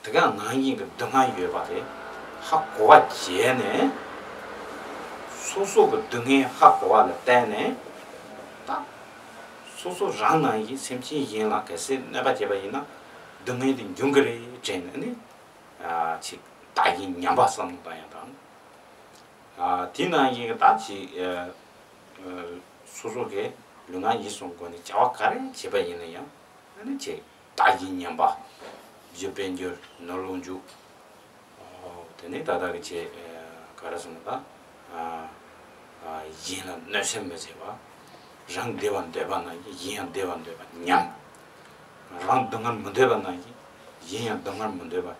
དེ་ག་ནང་བཞིན་གྱི་སྡུག་བསྔལ་ཡོད་པ་དེ་ཧ་གོ་བ་བྱས་ནས། སོ་སོ་གི་སྡུག་བསྔལ་ཧ་གོ་བ་ལ་བརྟེན་ནས་ད་སོ་སོ་རང་ནང་བཞིན་སེམས་ཅན་གཞན་ལ་གལ་སྲིད་གནོད་པ་བྱས་པ་ཡིན་ན་སྡུག་བསྔལ་དེ་འབྱུང་གི་རེད་དྲན་ནས་ནི་ཅིག་བདག་གཞན་མཉམ་པ་བསམ་བློ་བཏང་ཡ་དང་། དེ་ནང་བཞིན་གྱི་ད་ཅིག་སོ་སོ་གི་ལུས་ངག་ཡིད་གསུམ་སྒོ་ནས་བྱ་བ་ག་རེ་བྱེད་པ་ཡིན་ན་ཡང་ཨ་ནི་ཅིག་བདག་གཞན་མཉམ་པ། རྒྱུ་དཔལ་འབྱོར་ནོར་ལོངས་སྤྱོད། དེ་ནས་ད་ལྟ་གི་ཅིག་ག་རེ་ཟེར་ན་ད་གཞན་ལ་གནོད་སེམས་མི་བྱེད་པ། རང་བདེ་བ་འདོད་པ་ནང་བཞིན་གཞན་ཡང་བདེ་བ་འདོད་པ་མཉམ། རང་སྡུག་བསྔལ་མི་འདོད་པ་ནང་བཞིན་གཞན་ཡང་སྡུག་བསྔལ་མི་འདོད་པ།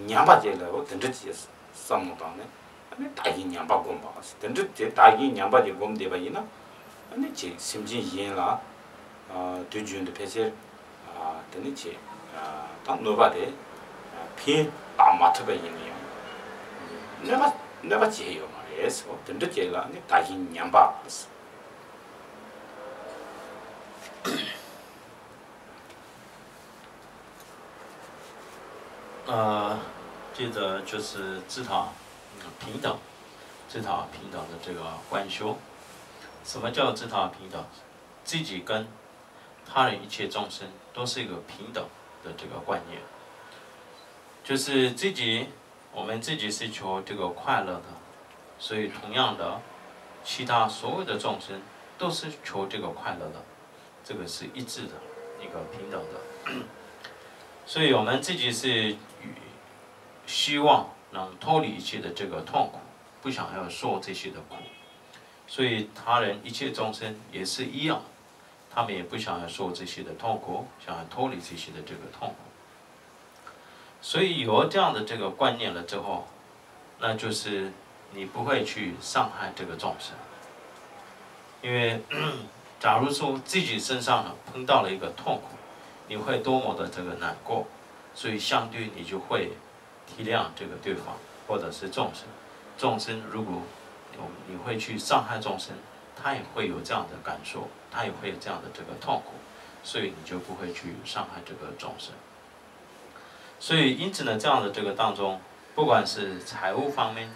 ཉམས་པ་ཅིག་ལ་འོ་དེ་འདྲ་ཅིག་བསམ་བློ་བཏང་ནས་ཨ་ནི་བདག་གཞན་མཉམ་པ་སྒོམ་པ། དེ་འདྲ་ཅིག་བདག་གཞན་མཉམ་པ་ཅིག་སྒོམ་བསྡད་པ་ཡིན་ན་ཨ་ནི་ཅིག་སེམས་ཅན་གཞན་ལ་དུས་རྒྱུན་དུ་ཕལ་ཆེར་དེ་ནི་ཅིག་ད་གནོད་པ་དེ་ཕན་བཏགས་མ་ཐུབ་པ་ཡིན་ན་ཡང་གནོད་པ་གནོད་པ་བྱས་ཡོད་མ་རེད་ཟེར། དེ་འདྲ་ཅིག་ལ་ཨ་ནི་བདག་གཞན་མཉམ་པ།呃，这个就是自他平等，自他平等的这个观修。什么叫自他平等？自己跟他人一切众生都是一个平等的这个观念，就是自己，我们自己是求这个快乐的，所以同样的，其他所有的众生都是求这个快乐的。 这个是一致的，一个平等的。所以我们自己是希望能脱离一切的这个痛苦，不想要受这些的苦。所以他人一切众生也是一样，他们也不想要受这些的痛苦，想要脱离这些的这个痛苦。 所以有这样的这个观念了之后，那就是你不会去伤害这个众生。因为假如说自己身上呢碰到了一个痛苦，你会多么的这个难过，所以相对你就会体谅这个对方或者是众生。众生如果你会去伤害众生，他也会有这样的感受，他也会有这样的这个痛苦，所以你就不会去伤害这个众生。 所以因此呢，这样的这个当中，不管是财务方面、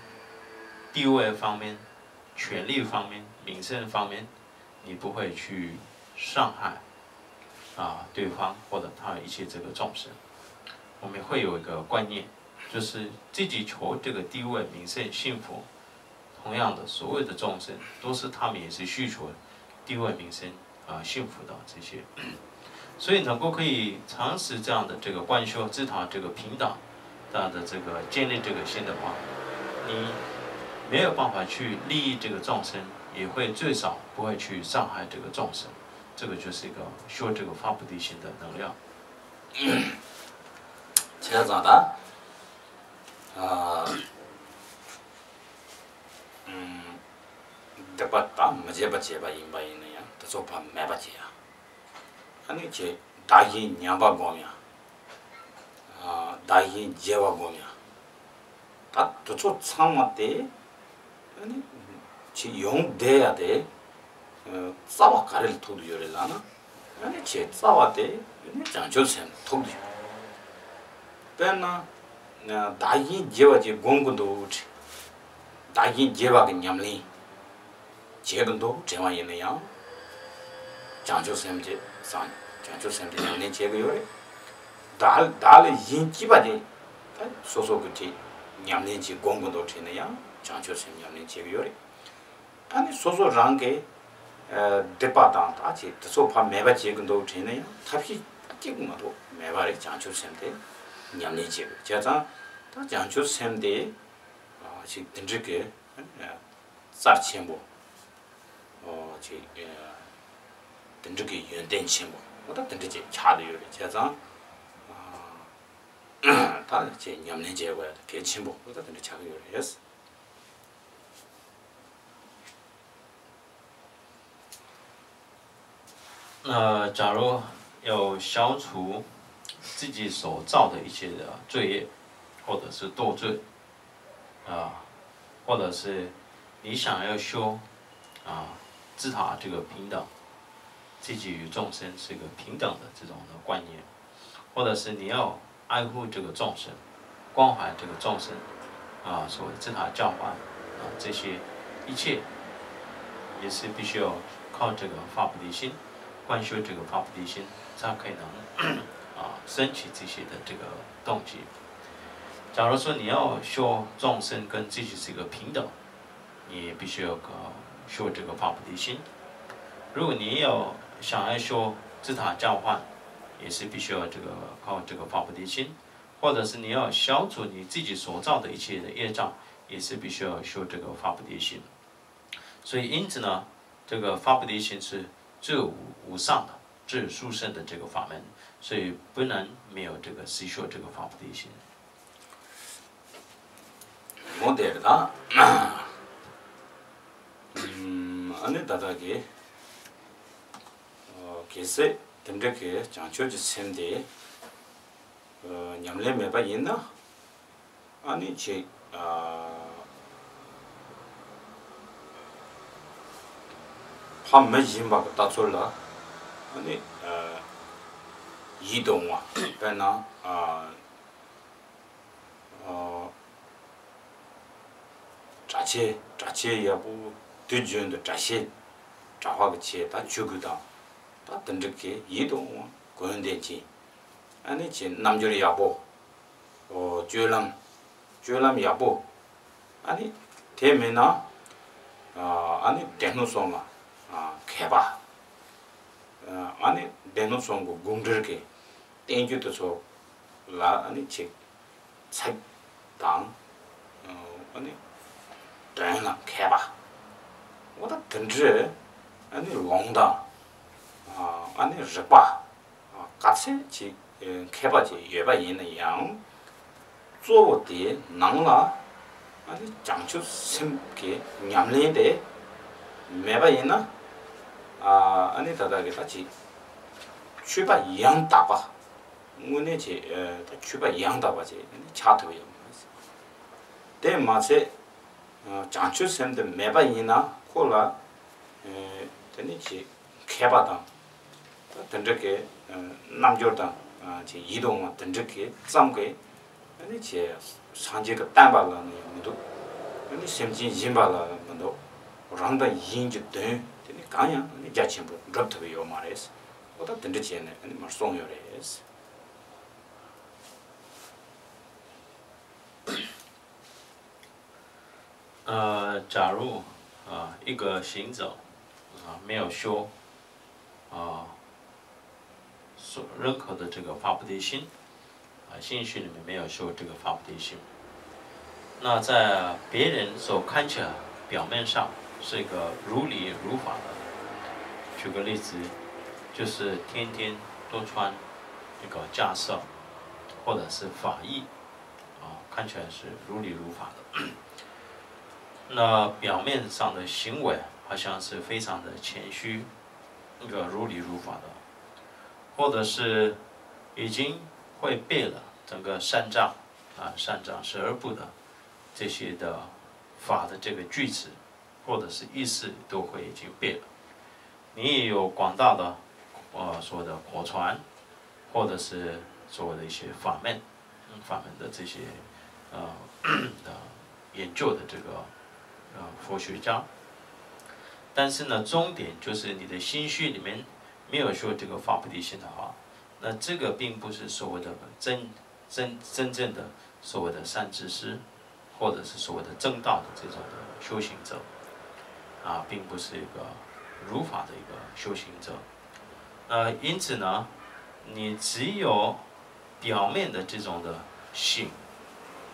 地位方面、权力方面、名声方面，你不会去伤害啊对方或者他一切这个众生。我们会有一个观念，就是自己求这个地位、名声、幸福，同样的，所有的众生都是他们也是需求地位、名声啊、幸福的这些。所以能够可以尝试这样的这个观修，自他这个平等，这样的这个建立这个心的话，你没有办法去利益这个众生，也会最少不会去伤害这个众生。这个就是一个修这个发菩提心的能量。 བྱས་ཙང་ད། ཨ། ཨུམ། སྡིག་པ་དང་མི་བྱེད་པ་བྱས་པ་ཡིན་པ་ཡིན་ན་ཡང་དེ་ཚོ་ཕར་མེད་པ་བྱེད་ཡ། ཨ་ནི་ཆེ་བདག་གཞན་མཉམ་པ་སྒོམ་ཡ། ཨ། བདག་གཞན་བརྗེ་བ་སྒོམ་ཡ། ད་དེ་ཚོ་ཚང་མ་དེ། ཨ་ནི། ཆེ་ཡོང་བསྡད་ཡ་དེ། ཨ། རྩ་བ་ག་རེ་ལ་ཐུག་ཏུ་ཡོད་རེད་ལབ་ན། ཨ་ནི་ཆེ་རྩ་བ་དེ་ནི་བྱང་ཆུབ་སེམས་ཐུག་ཏུ་ཡོད། དཔེར་ན། བདག་གཞན་བརྗེ་བ་ཅིག་སྒོམ་གི་འདུག་དྲན། བདག་གཞན་བརྗེ་བ་གི་ཉམས་ལེན་བྱེད་གི་འདུག་དྲན་པ་ཡིན་ན་ཡང་། བྱང་ཆུབ་སེམས་ཀྱི་བཟང་། བྱང་ཆུབ་སེམས་དེ་ཉམས་ལེན་བྱེད་གི་ཡོད་རེད། བདག་བདག་ལས་གཞན་སྐྱིད་པ་དེ། ད་སོ་སོ་གི་དེ་ཉམས་ལེན་གྱིས་སྒོམ་གི་འདུག་དྲན་ན་ཡང་བྱང་ཆུབ་སེམས་ཉམས་ལེན་བྱེད་གི་ཡོད་རེད། ཨ་ནི་སོ་སོ་རང་གི་ཨ་སྡིག་པ་དང་ད་ཅིག་དེ་ཚོ་ཕར་མེད་པ་བྱེད་གི་འདུག་དྲན་ན་ཡང་ཐབས་ཤེས་གཅིག་མ་གཏོགས་མེད་པ་རེད། བྱང་ཆུབ་སེམས་དེ་ཉམས་ལེན་བྱེད་དགོས། བྱས་ཙང་ད་བྱང་ཆུབ་སེམས་དེ་ཨ་ཅིག་དེ་འདྲ་གི་ཨ་རྩལ་ཆེན་པོ། ཨོ་ཅིག་ཨ་དེ་འདྲ་གི་ཡོན་ཏན་ཆེན་པོ་ཨོ་ད་དེ་འདྲ་ཅིག་ཆགས་བསྡད་ཡོད་རེད། བྱས་ཙང་ཨ་ད་ཅིག་ཉམས་ལེན་བྱེད་དགོས་ཡ་གལ་ཆེན་པོ་ཨོ་ད་དེ་འདྲ་ཆགས་ཀྱི་ཡོད་རེད།呃，假如要消除自己所造的一些的罪业，或者是堕罪，啊，或者是你想要修，啊，自他这个平等，自己与众生是一个平等的这种的观念，或者是你要 爱护这个众生，关怀这个众生，啊，所谓自他交换，啊，这些一切也是必须要靠这个发菩提心，观修这个发菩提心，才可以能，啊，升起这些的这个动机。假如说你要修众生跟自己是一个平等， 你必须要靠修这个发菩提心。如果你要想要修自他交换，也是必须要这个靠这个发菩提心，或者是你要消除你自己所造的一切的业障，也是必须要修这个发菩提心。所以因此呢，这个发菩提心是最无上的、最殊胜的这个法门，所以不能没有这个实修这个发菩提心。 འོ་དེ་རེད་ད། ཨ་ནི་ད་ལྟ་གི་གལ་སྲིད་དེ་འདྲ་གི་བྱང་ཆུབ་ཀྱི་སེམས་དེ་ཉམས་ལེན་མེད་པ་ཡིན་ན། ཨ་ནི་ཅིག་ཕ་མི་བཞིན་པ་གི་ལྟ་ཚུལ་ལ་ཨ་ནི་ཡིད་དུ་འོང་བ། དཔེར་ན། ཨ། གྲྭ་ཆས། གྲྭ་ཆས་ཡག་པོ། དུས་རྒྱུན་དུ་གྲྭ་ཆས། གྲྭ་པ་གི་ཆས་ད་ཆོས་གོས་དང་། ད་དེ་འདྲ་གི་ཡིད་དུ་འོང་བ་གོན་བསྡད་ཅིང་། ཨ་ནི་ཅིག་རྣམ་འགྱུར་ཡག་པོ། ཨོ། སྤྱོད་ལམ། སྤྱོད་ལམ་ཡག་པོ། ཨ་ནི་དེ་མིན་ན། ཨ་ནི་སྡེ་སྣོད་གསུམ་ལ་མཁས་པ། ཨ་ནི་སྡེ་སྣོད་གསུམ་གི་དགོངས་འགྲེལ་གྱི་བསྟན་བཅོས་དེ་ཚོ་ལ་ཨ་ནི་ཅིག་ཚིག་དང་། ཨ་ནི་དོན་ལ་མཁས་པ། འོ་ད་དེ་འདྲའི་ཨ་ནི་ལུང་དང་། ཨ་ནི་རིགས་པ། ག་ཚད་ཅིག་མཁས་པ་ཅིག་ཡོད་པ་ཡིན་ན་ཡང་། གཙོ་བོ་དེའི་ནང་ལ་ཨ་ནི་བྱང་ཆུབ་སེམས་ཀྱི་ཉམས་ལེན་དེ་མེད་པ་ཡིན་ན། ཨ་ནི་ད་ལྟ་གི་ད་ཅིག་ཆོས་པ་ཡང་དག་པ། དངོས་གནས་ཅིག་ད་ཆོས་པ་ཡང་དག་པ་ཅིག་ཆགས་ཐུབ་ཡོད་མ་རེད། དེ་མ་ཚད། བྱང་ཆུབ་སེམས་དེ་མེད་པ་ཡིན་ན་ཁོ་ལ། དེ་ནི་ཅིག་མཁས་པ་དང་། ད་དེ་འདྲ་གི་རྣམ་འགྱུར་དང་ཅིག་ཡིད་དུ་འོང་བ་དེ་འདྲ་གི་ཙམ་གྱིས་ཨ་ནི་ཅིག་སངས་རྒྱས་ཀྱི་བསྟན་པ་ལ་ནི་ཡང་མི་འདུག་ཨ་ནི་སེམས་ཅན་སྦྱིན་པ་ལ་ཡང་མི་འདུག་རང་དང་གཞན་གྱི་དོན་དེ་ནི་གང་ཡང་ཨ་ནི་རྒྱ་ཆེན་པོ་འགྲུབ་ཐུབ་ཡོད་མ་རེད། འོ་ད་དེ་འདྲ་བྱས་ནས་ཨ་ནི་མར་གསུངས་ཡོད་རེད། 呃，假如啊，一个行者啊没有修啊，所任何的这个发菩提心啊，心绪里面没有修这个发菩提心，那在别人所看起来表面上是一个如理如法的。举个例子，就是天天都穿那个袈裟或者是法衣啊，看起来是如理如法的。那表面上的行为好像是非常的谦虚，那个如理如法的，或者是已经会背了整个三藏啊，三藏十二部的这些的法的这个句子，或者是意思都会已经背了。你也有广大的呃所谓的国传，或者是所谓的一些法门，法门的这些呃的研究的这个呃佛学家。但是呢，终点就是你的心绪里面没有说这个发菩提心的话，那这个并不是所谓的真真真正的所谓的善知识，或者是所谓的正道的这种的修行者啊，并不是一个如法的一个修行者。呃，因此呢，你只有表面的这种的行，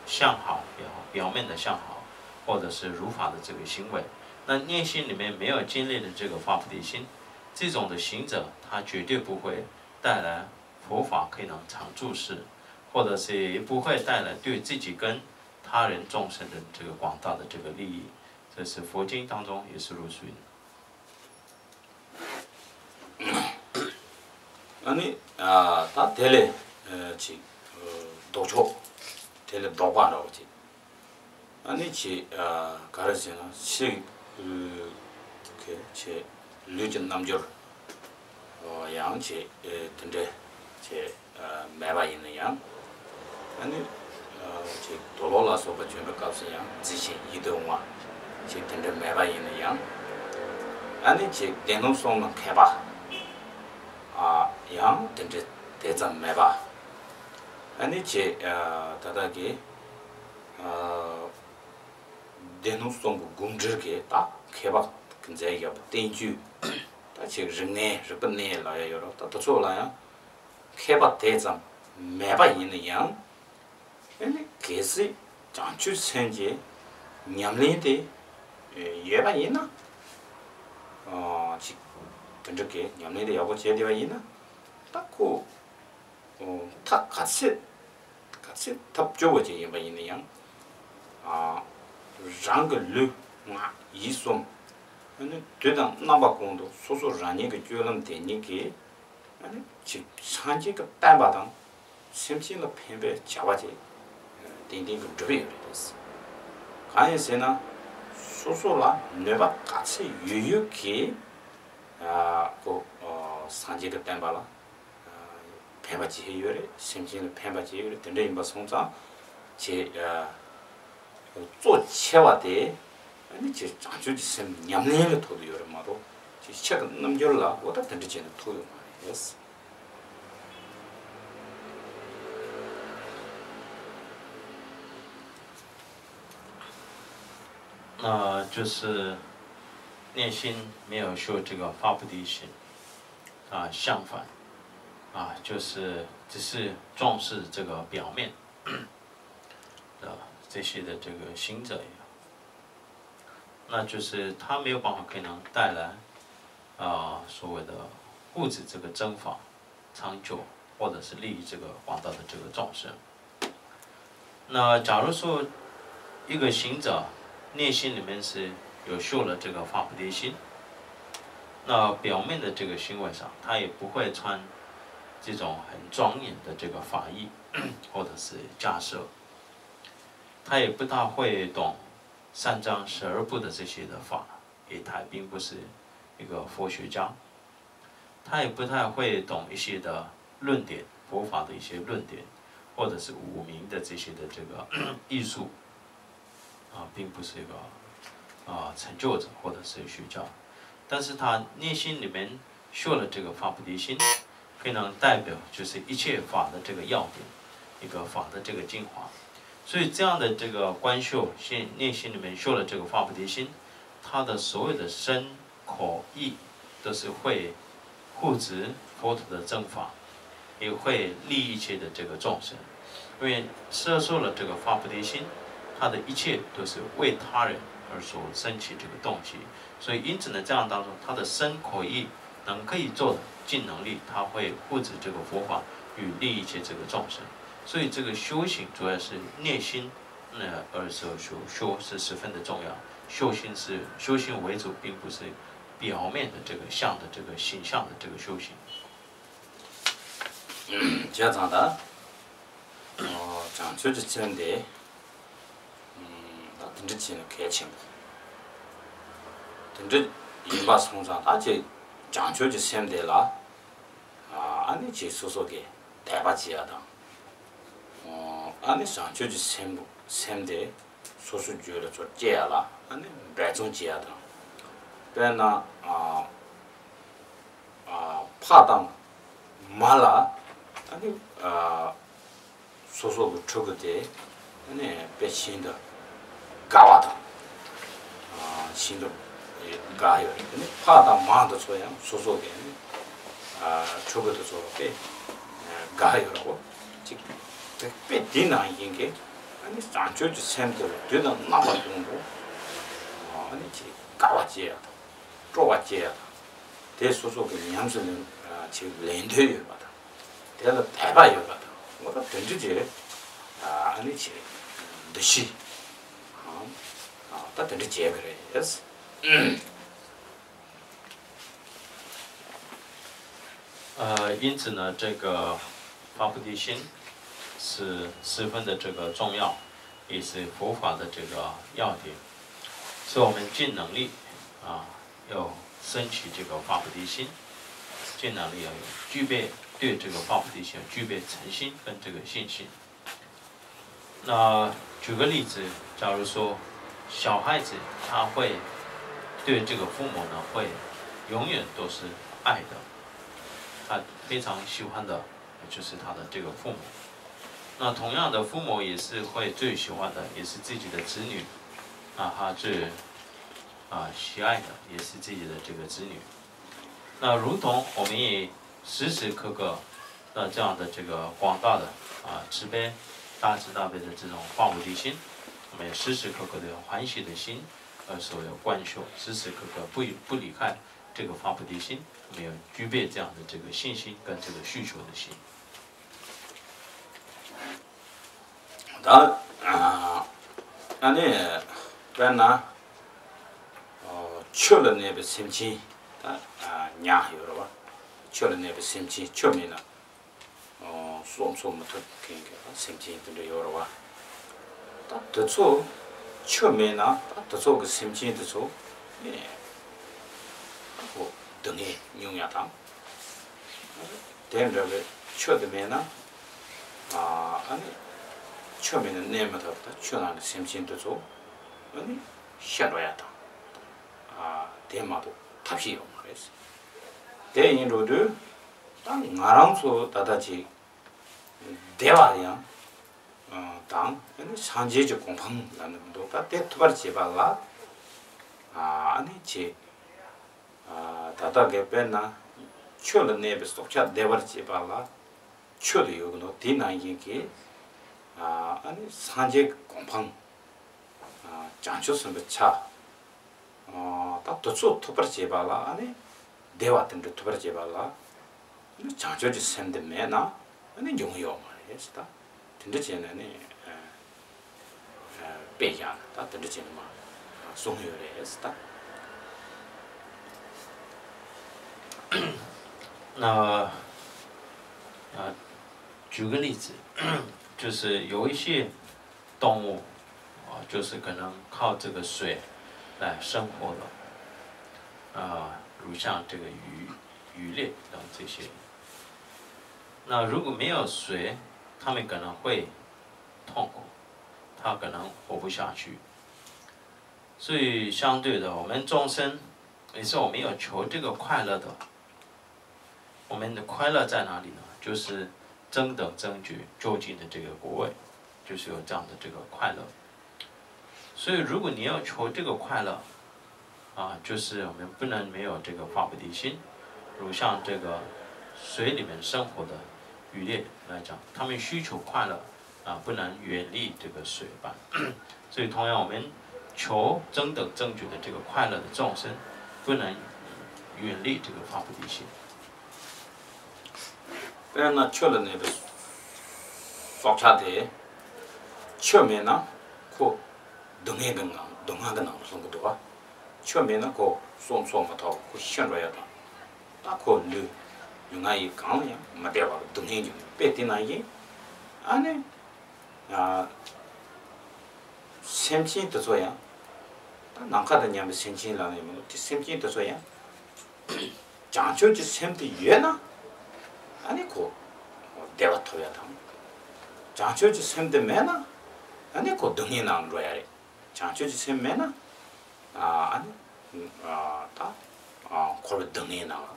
相好也好，表面的相好，或者是如法的这个行为，那内心里面没有建立的这个发菩提心，这种的行者，他绝对不会带来佛法可以能常住世，或者是也不会带来对自己跟他人众生的这个广大的这个利益。这是佛经当中也是如此云。ཨ་ནི་ད་དེ་ལས་ཅིག་ལྡོག་ཕྱོགས་དེ་ལས་ལྡོག་པ་འདྲ་བོ་ཅིག་ཨ་ནི་ཅིག་ག་རེ་ཟེར་ན་ཕྱི་གི་ལུས་ཀྱི་རྣམ་འགྱུར་ཡང་ཅིག་དེ་འདྲ་ཅིག་མེད་པ་ཡིན་ན་ཡང་། ཨ་ནི་ཅིག་དོ་ལོ་ལ་སོགས་པ་བྱོན་པའི་སྐབས་སུ་ཡང་མཛེས་ཤིང་ཡིད་དུ་འོང་བ་ཅིག་དེ་འདྲ་མེད་པ་ཡིན་ན་ཡང་། ཨ་ནི་ཅིག་སྡེ་སྣོད་གསུམ་ལ་མཁས་པ་ཡང་དེ་འདྲ་དེ་ཙམ་མེད་པ། ཨ་ནི་ཅིག་ད་ལྟ་གི་སྡེ་སྣོད་གསུམ་གྱི་སྒོམ་འགྲེལ་གྱི་ད་མཁས་པ་གི་མཛད་ཡག་པོ་བསྟན་བཅོས་ད་ཅིག་རིག་གནས་རིག་པ་གནས་ལབ་ཡ་ཡོད་རེད། ད་དེ་ཚོ་ལ་ཡང་མཁས་པ་དེ་ཙམ་མེད་པ་ཡིན་ན་ཡང་། ཨ་ནི་གལ་སྲིད་བྱང་ཆུབ་སེམས་ཀྱི་ཉམས་ལེན་དེ་ཡོད་པ་ཡིན་ན། ཅིག་དེ་འདྲ་གི་ཉམས་ལེན་དེ་ཡག་པོ་བྱས་བསྡད་པ་ཡིན་ན། ད་ཁོ་མཐའ་ག་ཚད་ག་ཚད་ཐབས་སྐྱོ་བོ་ཅིག་ཡིན་པ་ཡིན་ན་ཡང་། རང་གི་ལུས་ངག་ཡིད་གསུམ་ཨ་ནི་དུས་དང་རྣམ་པ་ཀུན་ཏུ་སོ་སོ་རང་ཉིད་ཀྱི་སྤྱོད་ལམ་དེ་ཉིད་ཀྱིས། ཨ་ནི་ཅིག་སངས་རྒྱས་ཀྱི་བསྟན་པ་དང་སེམས་ཅན་ལ་ཕན་པའི་བྱ་བ་ཅིག་ཏན་ཏན་གྱི་སྒྲུབ་ཡོད་པ་རེད། གང་ཡིན་ཟེར་ན། སོ་སོ་ལ་ནུས་པ་ག་ཚད་ཡོད་ཡོད་ཀྱིས་ཨ་ཁོ་སངས་རྒྱས་ཀྱི་བསྟན་པ་ལ་ཕན་པ་བྱེད་ཡོད་རེད། སེམས་ཅན་ལ་ཕན་པ་བྱེད་ཡོད་རེད། དེ་འདྲ་ཡིན་པ་སོང་ཙང་ཅིག་གཙོ་ཆེ་བ་དེ་ཨ་ནི་ཅིག་བྱང་ཆུབ་ཀྱི་སེམས་ཉམས་ལེན་ལ་ཐུག་ཏུ་ཡོད་རེད་མ་གཏོགས་ཅིག་ཕྱི་གི་རྣམ་འགྱུར་ལ་འོ་ད་དེ་འདྲ་བྱས་ནས་ཐུག་ཡོད་མ་རེད།那就是内心没有修这个发菩提心，啊，相反，啊，就是只是重视这个表面的这些的这个行者一样，那就是他没有办法可能带来，啊，所谓的护持这个正法长久，或者是利益这个广大的这个众生。 那假如说一个行者内心里面是有修了这个发菩提心，那表面的这个行为上，他也不会穿这种很庄严的这个法衣或者是袈裟，他也不大会懂三藏十二部的这些的法，也他并不是一个佛学家。 他也不太会懂一些的论点，佛法的一些论点，或者是五明的这些的这个艺术，啊，并不是一个啊成就者或者是学者，但是他内心里面修了这个发菩提心，可能代表就是一切法的这个要点，一个法的这个精华。所以这样的这个观修，心，内心里面修了这个发菩提心，他的所有的身口意都是会护持佛陀的正法，也会利益一切的这个众生。因为摄受了这个发菩提心，他的一切都是为他人而所升起这个动机。所以因此呢，这样当中他的身口意能可以做的尽能力，他会护持这个佛法与利益一切这个众生。所以这个修行主要是内心，呃，而所修，修是十分的重要。修行是修行为主，并不是表面的这个相的这个形象的这个修行。 བྱས་ཙང་ད། བྱང་ཆུབ་ཀྱི་སེམས་དེ། ད་དེ་འདྲ་བྱས་ན་གལ་ཆེན་པོ། དེ་འདྲ་ཡིན་པ་སོང་ཙང་ད་ཅིག་བྱང་ཆུབ་ཀྱི་སེམས་དེ་ལ། ཨ་ནི་ཅིག་སོ་སོ་གིས་དད་པ་བྱེད་ཡ་དང་། ཨ་ནི་བྱང་ཆུབ་ཀྱི་སེམས་སེམས་དེ་སོ་སོའི་རྒྱུད་ལ་ཚུར་སྐྱེ་ཡ་ལ་ཨ་ནི་འབད་བརྩོན་བྱེད་ཡ་དང་། དཔེར་ན། ཨ། ཨ། ཕ་དང་མ་ལ་ཨ་ནི། ཨ། སོ་སོ་གི་ཕྲུ་གུ་དེ་ཨ་ནི་དཔེ་ཤིན་ཏུ་དགའ་བ་དང་། ཨ། ཤིན་ཏུ་དགའ་ཡོད་རེད། ཨ་ནི་ཕ་དང་མ་དེ་ཚོ་ཡང་སོ་སོ་གི་ཨ་ནི། ཨ། ཕྲུ་གུ་དེ་ཚོ་དཔེ་དགའ་ཡོད་རེད་གོ། ཅིག་དཔེ་དེ་ནང་བཞིན་གྱི་ཨ་ནི་བྱང་ཆུབ་ཀྱི་སེམས་དེ་ལ་དུས་དང་རྣམ་པ་ཀུན་ཏུ་ཨ་ནི་ཅིག་དགའ་བ་སྐྱེ་ཡ་དང་། སྤྲོ་བ་སྐྱེ་ཡ་དང་། དེ་སོ་སོ་གི་ཉམས་སུ་ལེན་ཅིག་ལེན་འདོད་ཡོད་པ་དང་། དེ་ལ་དད་པ་ཡོད་པ་དང་། འོ་ད་དེ་འདྲ་ཅིག་ཨ་ནི་ཅིག་འདུ་ཤེས་ད་དེ་འདྲ་བྱེད་དགོས་རེད།呃，因此呢，这个发菩提心是十分的这个重要，也是佛法的这个要点。所以我们尽能力啊，要升起这个发菩提心，尽能力要有具备对这个发菩提心具备诚心跟这个信心。 那举个例子，假如说小孩子他会对这个父母呢，会永远都是爱的，他非常喜欢的就是他的这个父母。那同样的，父母也是会最喜欢的，也是自己的子女，啊，他最，啊，喜爱的也是自己的这个子女。那如同我们也时时刻刻 那这样的这个广大的，啊，慈悲、大慈大悲的这种发菩提心，我们要时时刻刻的用欢喜的心，呃，所要观修，时时刻刻不，不离开这个发菩提心，我们要具备这样的这个信心跟这个需求的心。 ད། ཨ་ནི། དཔེར་ན། ཆུ་ལ་གནས་པའི་སེམས་ཅན། ད། ཉ་ཡོད་རེད་བ། ཆུ་ལ་གནས་པའི་སེམས་ཅན། ཆུ་མེད་ན། སྲོག་འཚོ་མི་ཐུབ་མཁན་གྱི་སེམས་ཅན་དེ་འདྲ་ཡོད་རེད་བ། ད་དེ་ཚོ། ཆུ་མེད་ན་ད་དེ་ཚོ་གི་སེམས་ཅན་དེ་ཚོ། ཨེ། ཁོ་སྡུག་བསྔལ་མྱོང་ཡ་དང་། དེ་འདྲ་བའི་ཆུ་དེ་མེད་ན། ཨ་ནི། ཆུ་མེད་ན་གནས་མི་ཐུབ། ད་ཆུ་ནང་གི་སེམས་ཅན་དེ་ཚོ། ཨ་ནི། ཤི་འགྲོ་ཡ་དང་། ཨ། དེ་མ་གཏོགས་ཐབས་ཤེས་ཡོད་མ་རེད། དེ་ཡིན་འགྲོ་དུས། ད་ང་རང་ཚོ་ད་ལྟ་ཅིག་བདེ་བ་ཡང་དང་། ཨ་ནི་སངས་རྒྱས་ཀྱི་གོ་འཕང་ལ་ནི་མི་འདུག་ད་དེ་ཐོབ་པར་བྱེད་པ་ལ། ཨ་ནི་ཅིག་ད་ལྟ་གི་དཔེར་ན། ཆུ་ལ་གནས་པའི་སྲོག་ཆགས་བདེ་བར་བྱེད་པ་ལ་ཆུ་དེ་ཡོད་ཀྱི་འདུག་དེ་ནང་བཞིན་གྱི། ཨ་ནི་སངས་རྒྱས་ཀྱི་གོ་འཕང་། བྱང་ཆུབ་སེམས་དཔའི་ཆ། ད་དེ་ཚོ་ཐོབ་པར་བྱེད་པ་ལ་ཨ་ནི་བདེ་བ་དེ་འདྲ་ཐོབ་པར་བྱེད་པ་ལ་ཨ་ནི་བྱང་ཆུབ་ཀྱི་སེམས་དེ་མེད་ན་ཨ་ནི་འབྱུང་གི་ཡོད་མ་རེད་ཟེར། ད་དེ་འདྲ་བྱས་ནས་ནི་དཔེ་བཞག་ན་ད་དེ་འདྲ་བྱས་ནས་མ་གསུངས་ཡོད་རེད་ཟེར། ད།那，啊，举个例子，就是有一些动物，啊，就是可能靠这个水来生活的，啊，如像这个鱼、鱼类等这些。那如果没有水，它们可能会痛苦，它可能活不下去。所以相对的，我们众生也是我们要求这个快乐的。 我们的快乐在哪里呢？就是争得真觉究竟的这个果位，就是有这样的这个快乐。所以，如果你要求这个快乐，啊，就是我们不能没有这个发菩提心。如像这个水里面生活的鱼类来讲，他们需求快乐，啊，不能远离这个水吧。所以，同样，我们求增等增觉的这个快乐的众生，不能远离这个发菩提心。 དཔེར་ན་ཆུ་ལ་གནས་པའི་སྲོག་ཆགས་དེ། ཆུ་མེད་ན་ཁོ་སྡུག་བསྔལ་གྱི་ངང་སྡུག་བསྔལ་གྱི་ནང་དུ་ལྷུང་གི་འདུག་བ། ཆུ་མེད་ན་ཁོ་སྲོག་འཚོ་མི་ཐུབ། ཁོ་ཤི་འགྲོ་ཡ་དང་། ད་ཁོ་ལུས་ལུས་ངག་ཡིད་གང་ལ་ཡང་མི་བདེ་བ་སྡུག་བསྔལ་གྱི་དཔེ་དེ་ནང་བཞིན། ཨ་ནི། ཨ། སེམས་ཅན་དེ་ཚོ་ཡང་། ད་ནམ་མཁའ་དང་མཉམ་པའི་སེམས་ཅན་ལ་ནི་མི་འདུག་དེ་སེམས་ཅན་དེ་ཚོ་ཡང་། བྱང་ཆུབ་ཀྱི་སེམས་དེ་ཡོད་ན། ཨ་ནི་ཁོ་བདེ་བ་ཐོབ་ཡ་དང་། བྱང་ཆུབ་ཀྱི་སེམས་དེ་མེད་ན། ཨ་ནི་ཁོ་སྡུག་བསྔལ་ནང་འགྲོ་ཡ་རེད། བྱང་ཆུབ་ཀྱི་སེམས་མེད་ན། ཨ་ནི། ཨ། ད། ཨ། འཁོར་བའི་སྡུག་བསྔལ་ནང་ལ་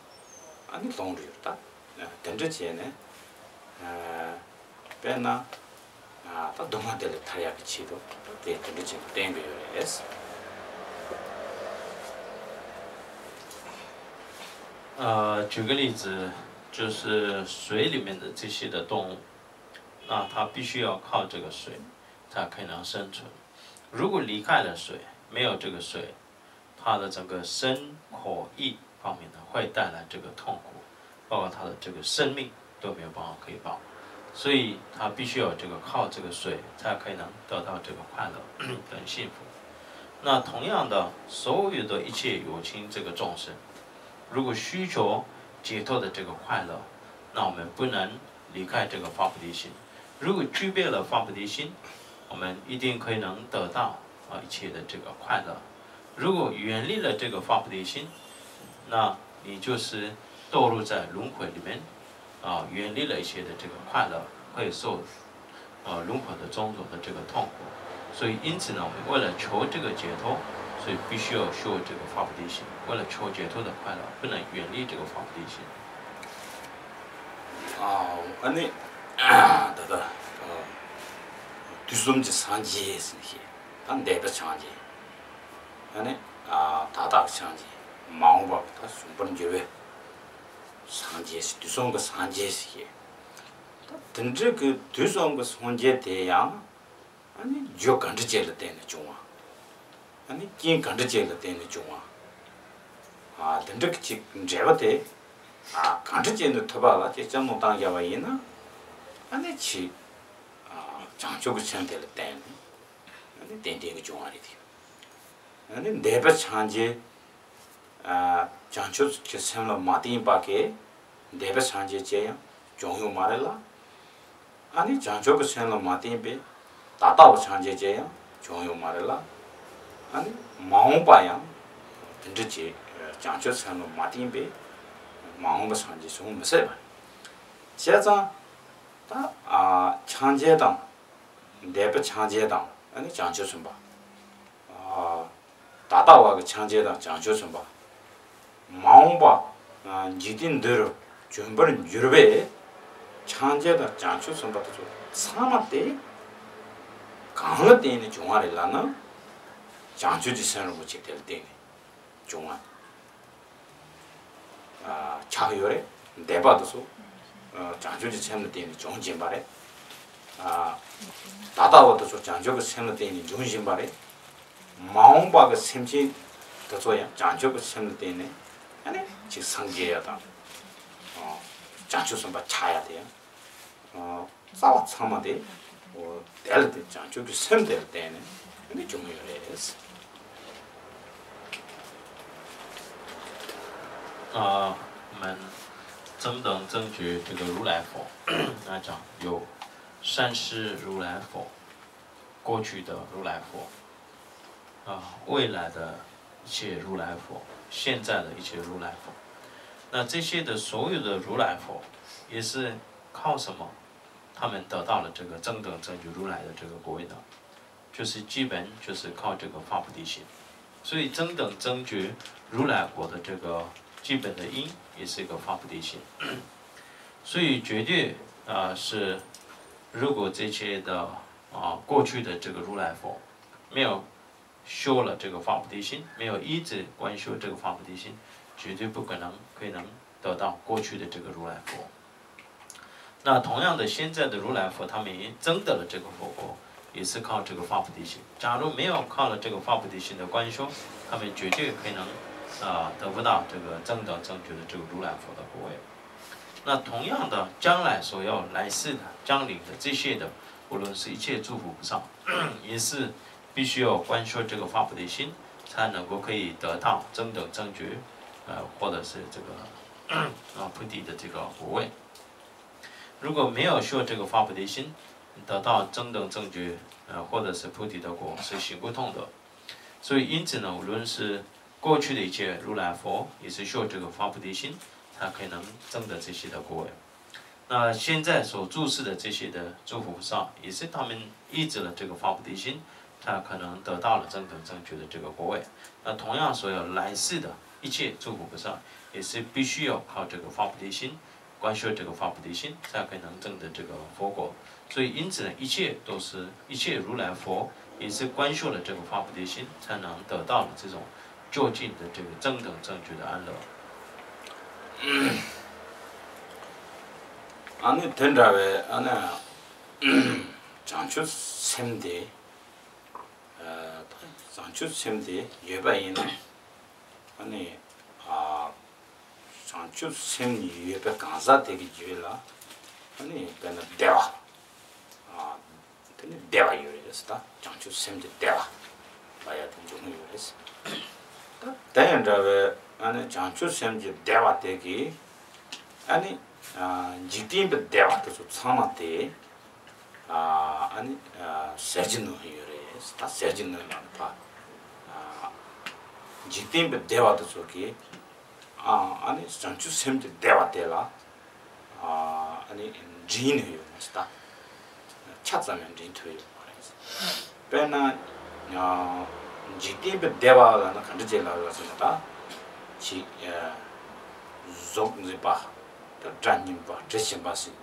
ཨ་ནི་ལྷུང་འགྲོ་ཡོད་ད། དེ་འདྲ་བྱས་ནས། ཨ། དཔེར་ན། ཨ། ད་སྡུག་བསྔལ་དེ་ལས་ཐར་ཡག་གི་ཆེད་དུ་དེ་དེ་འདྲ་བྱས་ནས་བསྟན་གྱི་ཡོད་རེད། 呃，举个例子，就是水里面的这些的动物，那它必须要靠这个水才可以能生存。如果离开了水，没有这个水，它的整个身口意方面呢，会带来这个痛苦，包括它的这个生命都没有办法可以保，所以它必须要这个靠这个水才可以能得到这个快乐跟幸福。那同样的，所有的一切有情这个众生，如果需求解脱的这个快乐，那我们不能离开这个发菩提心。如果具备了发菩提心，我们一定可以能得到啊一切的这个快乐。如果远离了这个发菩提心，那你就是堕入在轮回里面，啊，远离了一切的这个快乐，会受呃，轮回的种种的这个痛苦。所以，因此呢，我们为了求这个解脱，所以必须要修这个发菩提心。为了求解脱的快乐，不能远离这个发菩提心。 ཨ་ནི། ད་ལྟ། ཨ། དུས་གསུམ་གྱི་སངས་རྒྱས་ཟེར་ནས་བཤད། ད་འདས་པའི་སངས་རྒྱས། ཨ་ནི། ཨ། ད་ལྟ་གི་སངས་རྒྱས། མ་འོངས་པ་ད་འབྱུང་པར་འགྱུར་བའི་སངས་རྒྱས་ཟེར། དུས་གསུམ་གྱི་སངས་རྒྱས་ཟེར་བཤད། ད་དེ་འདྲ་གི་དུས་གསུམ་གྱི་སངས་རྒྱས་དེ་ཡང་། ཨ་ནི་རྒྱུ་ག་འདྲ་ཅིག་ལ་བརྟེན་ནས་བྱུང་བ། ཨ་ནི་རྐྱེན་ག་འདྲ་ཅིག་ལ་བརྟེན་ནས་བྱུང་བ། ཨ། དེ་འདྲ་གི་ཅིག་འབྲེལ་བ་དེ། ཨ། ག་འདྲ་ཅིག་ནས་ཐུབ་པ་ལ་ཅིག་བསམ་བློ་བཏང་བཞག་པ་ཡིན་ན། ཨ་ནི་ཅིག་ཨ། བྱང་ཆུབ་ཀྱི་སེམས་དེ་ལ་བརྟེན་ནས། ཨ་ནི་ཏན་ཏན་གྱི་བྱུང་བ་རེད་དེ། ཨ་ནི་འདས་པ་སངས་རྒྱས། ཨ། བྱང་ཆུབ་ཀྱི་སེམས་ལ་མ་བརྟེན་པ་གིས་འདས་པའི་སངས་རྒྱས་ཅིག་ཡང་བྱུང་ཡོད་མ་རེད་ལ། ཨ་ནི་བྱང་ཆུབ་ཀྱི་སེམས་ལ་མ་བརྟེན་པའི་ད་ལྟ་བའི་སངས་རྒྱས་ཅིག་ཡང་བྱུང་ཡོད་མ་རེད་ལ། ཨ་ནི་མ་འོངས་པ་ཡང་དེ་འདྲ་ཅིག་བྱང་ཆུབ་སེམས་ལ་མ་བརྟེན་པའི་མ་འོངས་པའི་སངས་རྒྱས་བྱུང་མི་སྲིད་པ་རེད། བྱས་ཙང་། ད། ཨ། སངས་རྒྱས་དང་། འདས་པའི་སངས་རྒྱས་དང་། ཨ་ནི་བྱང་ཆུབ་སེམས་དཔའ། ཨ། ད་ལྟ་བ་གི་སངས་རྒྱས་དང་བྱང་ཆུབ་སེམས་དཔའ། མ་འོངས་པ། ཨ། འཇིག་རྟེན་འདི་རུ་འབྱུང་པར་འགྱུར་བའི་སངས་རྒྱས་དང་བྱང་ཆུབ་སེམས་དཔའ་དེ་ཚོ་ཚང་མ་དེ་གང་ལ་བརྟེན་ནས་བྱུང་བ་རེད་ལབ་ན། བྱང་ཆུབ་ཀྱི་སེམས་རིན་པོ་ཆེ་དེ་ལ་བརྟེན་ནས་བྱུང་བ། ཨ། ཆགས་ཡོད་རེད། འདས་པ་དེ་ཚོ། ཨ། བྱང་ཆུབ་ཀྱི་སེམས་ལ་བརྟེན་ནས་བྱུང་བཞིན་པ་རེད། ཨ། ད་ལྟ་བ་དེ་ཚོ་བྱང་ཆུབ་ཀྱི་སེམས་ལ་བརྟེན་ནས་འབྱུང་བཞིན་པ་རེད། མ་འོངས་པ་གི་སེམས་ཅན་དེ་ཚོ་ཡང་བྱང་ཆུབ་ཀྱི་སེམས་ལ་བརྟེན་ནས་ཨ་ནི་ཅིག་སངས་རྒྱས་ཡ་དང་། ཨ། བྱང་ཆུབ་སེམས་དཔའ་ཆགས་ཡ་དེ་ཡང་། ཨ། རྩ་བ་ཚང་མ་དེ། འོ། དེ་ལ་དེ་བྱང་ཆུབ་ཀྱི་སེམས་དེ་ལ་བརྟེན་ནས་ཨ་ནི་བྱུང་ཡོད་རེད། 啊，我们增等增觉这个如来佛，那讲有三世如来佛，过去的如来佛，啊，未来的一切如来佛，现在的一切如来佛。那这些的所有的如来佛，也是靠什么？他们得到了这个增等增觉如来的这个果位呢？ 就是基本就是靠这个发菩提心。所以增等增觉如来佛的这个基本的因也是一个发菩提心。所以绝对，呃，是，如果这些的，啊过去的这个如来佛，没有修了这个发菩提心，没有一直观修这个发菩提心，绝对不可能可以能得到过去的这个如来佛。那同样的，现在的如来佛，他们也证得了这个佛果，也是靠这个发菩提心。假如没有靠了这个发菩提心的观修，他们绝对可能，呃，得不到这个证得正觉的这个如来佛的果位。那同样的，将来所要来世的、将临的这些的，无论是一切诸佛菩萨，也是必须要观修这个发菩提心，才能够可以得到证得正觉，呃，或者是这个啊菩提的这个果位。如果没有修这个发菩提心，得到证得正觉，呃，或者是菩提的果是行不通的。所以因此呢，无论是过去的一切如来佛，也是修这个发菩提心，他可能证得这些的果位。那现在所住世的这些的诸佛菩萨，也是他们依止了这个发菩提心，他可能得到了证得正觉的这个果位。那同样所有来世的一切诸佛菩萨，也是必须要靠这个发菩提心，观修这个发菩提心，才可能证得这个佛果。所以因此呢，一切都是，一切如来佛也是观修了这个发菩提心，才能得到了这种究竟的这个证得正觉的安乐。 ཨ་ནི་དེ་འདྲ་བའི་ཨ་ནི་བྱང་ཆུབ་སེམས་དེ། ཨ་བྱང་ཆུབ་སེམས་དེ་ཡོད་པ་ཡིན་ན། ཨ་ནི་ཨ་བྱང་ཆུབ་སེམས་ཡོད་པའི་གང་ཟག་དེ་གི་རྒྱུད་ལ་ཨ་ནི་དཔེར་ན་བདེ་བ། ཨ་དེ་ནི་བདེ་བ་ཡོད་རེད་ཟེར། ད་བྱང་ཆུབ་སེམས་ཀྱི་བདེ་བ་ལ་ཡ་དེ་འབྱུང་གི་ཡོད་རེད་ཟེར། ད་དེ་ཡང་འདྲ་བའི་ཨ་ནི་བྱང་ཆུབ་སེམས་ཀྱི་བདེ་བ་དེ་གིས་ཨ་ནི་ཨ་འཇིག་རྟེན་པའི་བདེ་བ་དེ་ཚོ་ཚང་མ་དེ་ཨ་ཨ་ནི་ཨ་ཟད་ཀྱི་ནོན་ཡོད་རེད་ཟེར། ད་ཟད་ཀྱི་ནོན་ལ་ནི་ཕ་ཨ་འཇིག་རྟེན་པའི་བདེ་བ་དེ་ཚོ་གིས་ཨ་ཨ་ནི་བྱང་ཆུབ་སེམས་ཀྱི་བདེ་བ་དེ་ལ། ཨ་ནི་འདྲེན་ནས་ཡོད་མ་རེད་ད། ཆ་ཙམ་ཡང་འདྲེན་ཐུབ་ཡོད་མ་རེད། དཔེར་ན། འཇིག་རྟེན་པའི་བདེ་བ་ལ་ནི་ག་འདྲ་བྱས་ལབ་ལ་ཟེར་ན་ད། ཅིག་གཟུགས་མཛེས་པ། ད་སྒྲ་སྙན་པ་དྲི་ཞིམ་པ་ཟེར།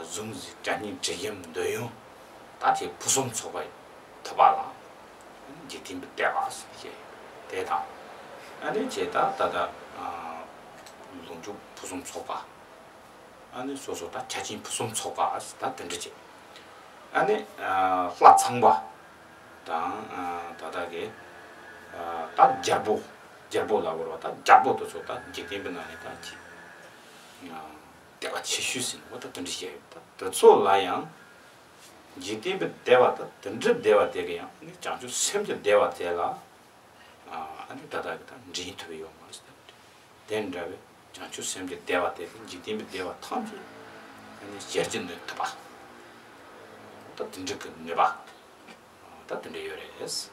གཟུགས་མཛེས་སྒྲ་སྙན་དྲི་ཞིམ་འདོད་ཡོན། ད་དེ་ཕུན་སུམ་ཚོགས་པ་ཐོབ་པ་ལ། འཇིག་རྟེན་པའི་བདེ་བ་ཟེར་བཤད་དེ་དང་། ཨ་ནི་བྱས་ད་ད་ལྟ་ལོངས་སྤྱོད་ཕུན་སུམ་ཚོགས་པ། ཨ་ནི་སོ་སོ་ད་ཆ་རྐྱེན་ཕུན་སུམ་ཚོགས་པ་ད་དེ་འདྲ་བྱས། ཨ་ནི་ལྷ་ཚངས་པ་དང་ད་ལྟ་གི་ད་རྒྱལ་པོ་རྒྱལ་པོ་ལབ་དགོས་རེད་བ། ད་རྒྱལ་པོ་དེ་ཚོ་ད་འཇིག་རྟེན་པའི་ནང་ནས་ད་ཅིག་བདེ་བ་ཆེ་ཤོས་ཟེར་ནས་འོ་ད་དེ་འདྲ་བཤད་ཡོད། ད་དེ་ཚོ་ལ་ཡང་འཇིག་རྟེན་པའི་བདེ་བ་ད་དེ་འདྲའི་བདེ་བ་དེ་གི་ཡང་ནི་བྱང་ཆུབ་སེམས་ཀྱི་བདེ་བ་དེ་ལ། ཨ་ནི་ད་ལྟ་གི་ད་འདྲེན་ཐུབ་ཡོད་མ་རེད། དེ་འདྲ་བའི་བྱང་ཆུབ་སེམས་ཀྱི་བདེ་བ་དེ་གི་འཇིག་རྟེན་པའི་བདེ་བ་ཐམས་ཅད་ཨ་ནི་ཟད་ཀྱི་ནོན་ཐུབ་པ། ད་དེ་འདྲ་གི་ནུས་པ་ད་དེ་འདྲ་ཡོད་རེད།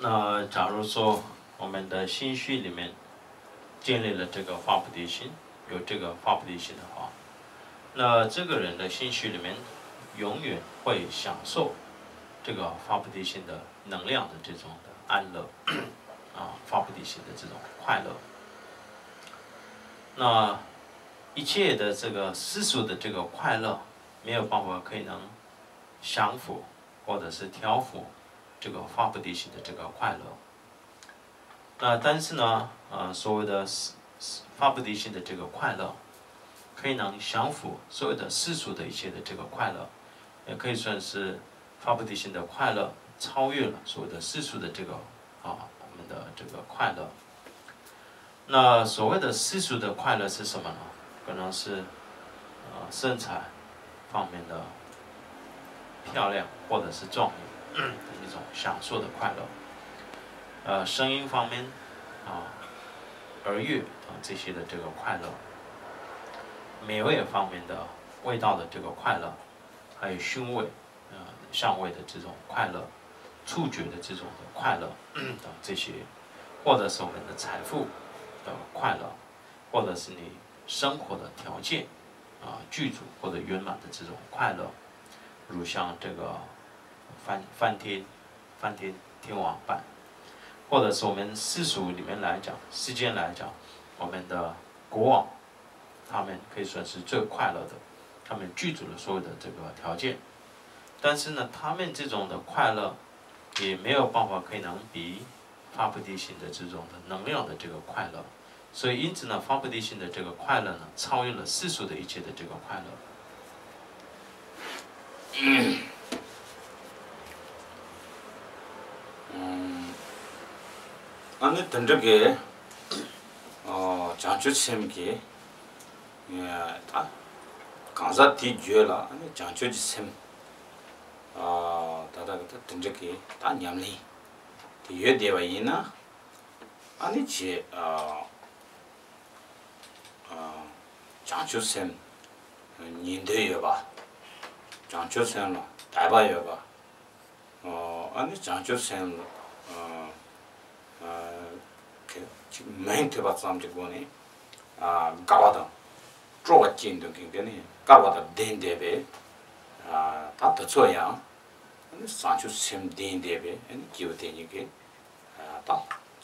那假如说我们的心绪里面建立了这个发菩提心，有这个发菩提心的话，那这个人的心绪里面永远会享受这个发菩提心的能量的这种的安乐，啊，发菩提心的这种快乐。那一切的这个世俗的这个快乐，没有办法可以能降服或者是调伏这个发菩提心的这个快乐。那但是呢，呃，所谓的发菩提心的这个快乐，可以能降服所有的世俗的一切的这个快乐，也可以算是发菩提心的快乐超越了所谓的世俗的这个啊我们的这个快乐。那所谓的世俗的快乐是什么呢？可能是呃身材方面的漂亮或者是壮丽的一种享受的快乐，呃，声音方面啊，耳乐啊这些的这个快乐，美味方面的味道的这个快乐，还有熏味，呃，香味的这种快乐，触觉的这种的快乐等这些，或者是我们的财富的快乐。或者是你生活的条件啊具足或者圆满的这种快乐，如像这个梵梵天梵天天王般。或者是我们世俗里面来讲，世间来讲，我们的国王，他们可以说是最快乐的，他们具足了所有的这个条件。但是呢，他们这种的快乐也没有办法可以能比发菩提心的这种的能量的这个快乐。所以因此呢，发菩提心的这个快乐呢，超越了世俗的一切的这个快乐。 ཨ་ནི་དེ་འདྲ་གི་བྱང་ཆུབ་སེམས་ཀྱི་ད་གང་ཟག་དེའི་རྒྱུད་ལ་ཨ་ནི་བྱང་ཆུབ་ཀྱི་སེམས་ད་ལྟ་གི་ད་དེ་འདྲ་གི་ད་ཉམས་ལེན་དེ་ཡོད་བསྡད་པ་ཡིན་ན། ཨ་ནི་ཅིག་བྱང་ཆུབ་སེམས་ཉིན་དོན་ཡོད་པ། བྱང་ཆུབ་སེམས་ལ་དད་པ་ཡོད་པ། ཨ་ནི་བྱང་ཆུབ་སེམས་ཅིག་མིང་ཐོས་པ་ཙམ་གྱི་སྒོ་ནས་དགའ་བ་དང་སྤྲོ་བ་སྐྱེ་འདུག་མཁན་དེ་ནི་དཀར་བ་དང་ལྡན་བསྡད་པའི་ད་དེ་ཚོ་ཡང་ཨ་ནི་བྱང་ཆུབ་སེམས་ལྡན་བསྡད་པའི་ཨ་ནི་སྐྱེས་བུ་དེ་ཉིད་ཀྱི། ད་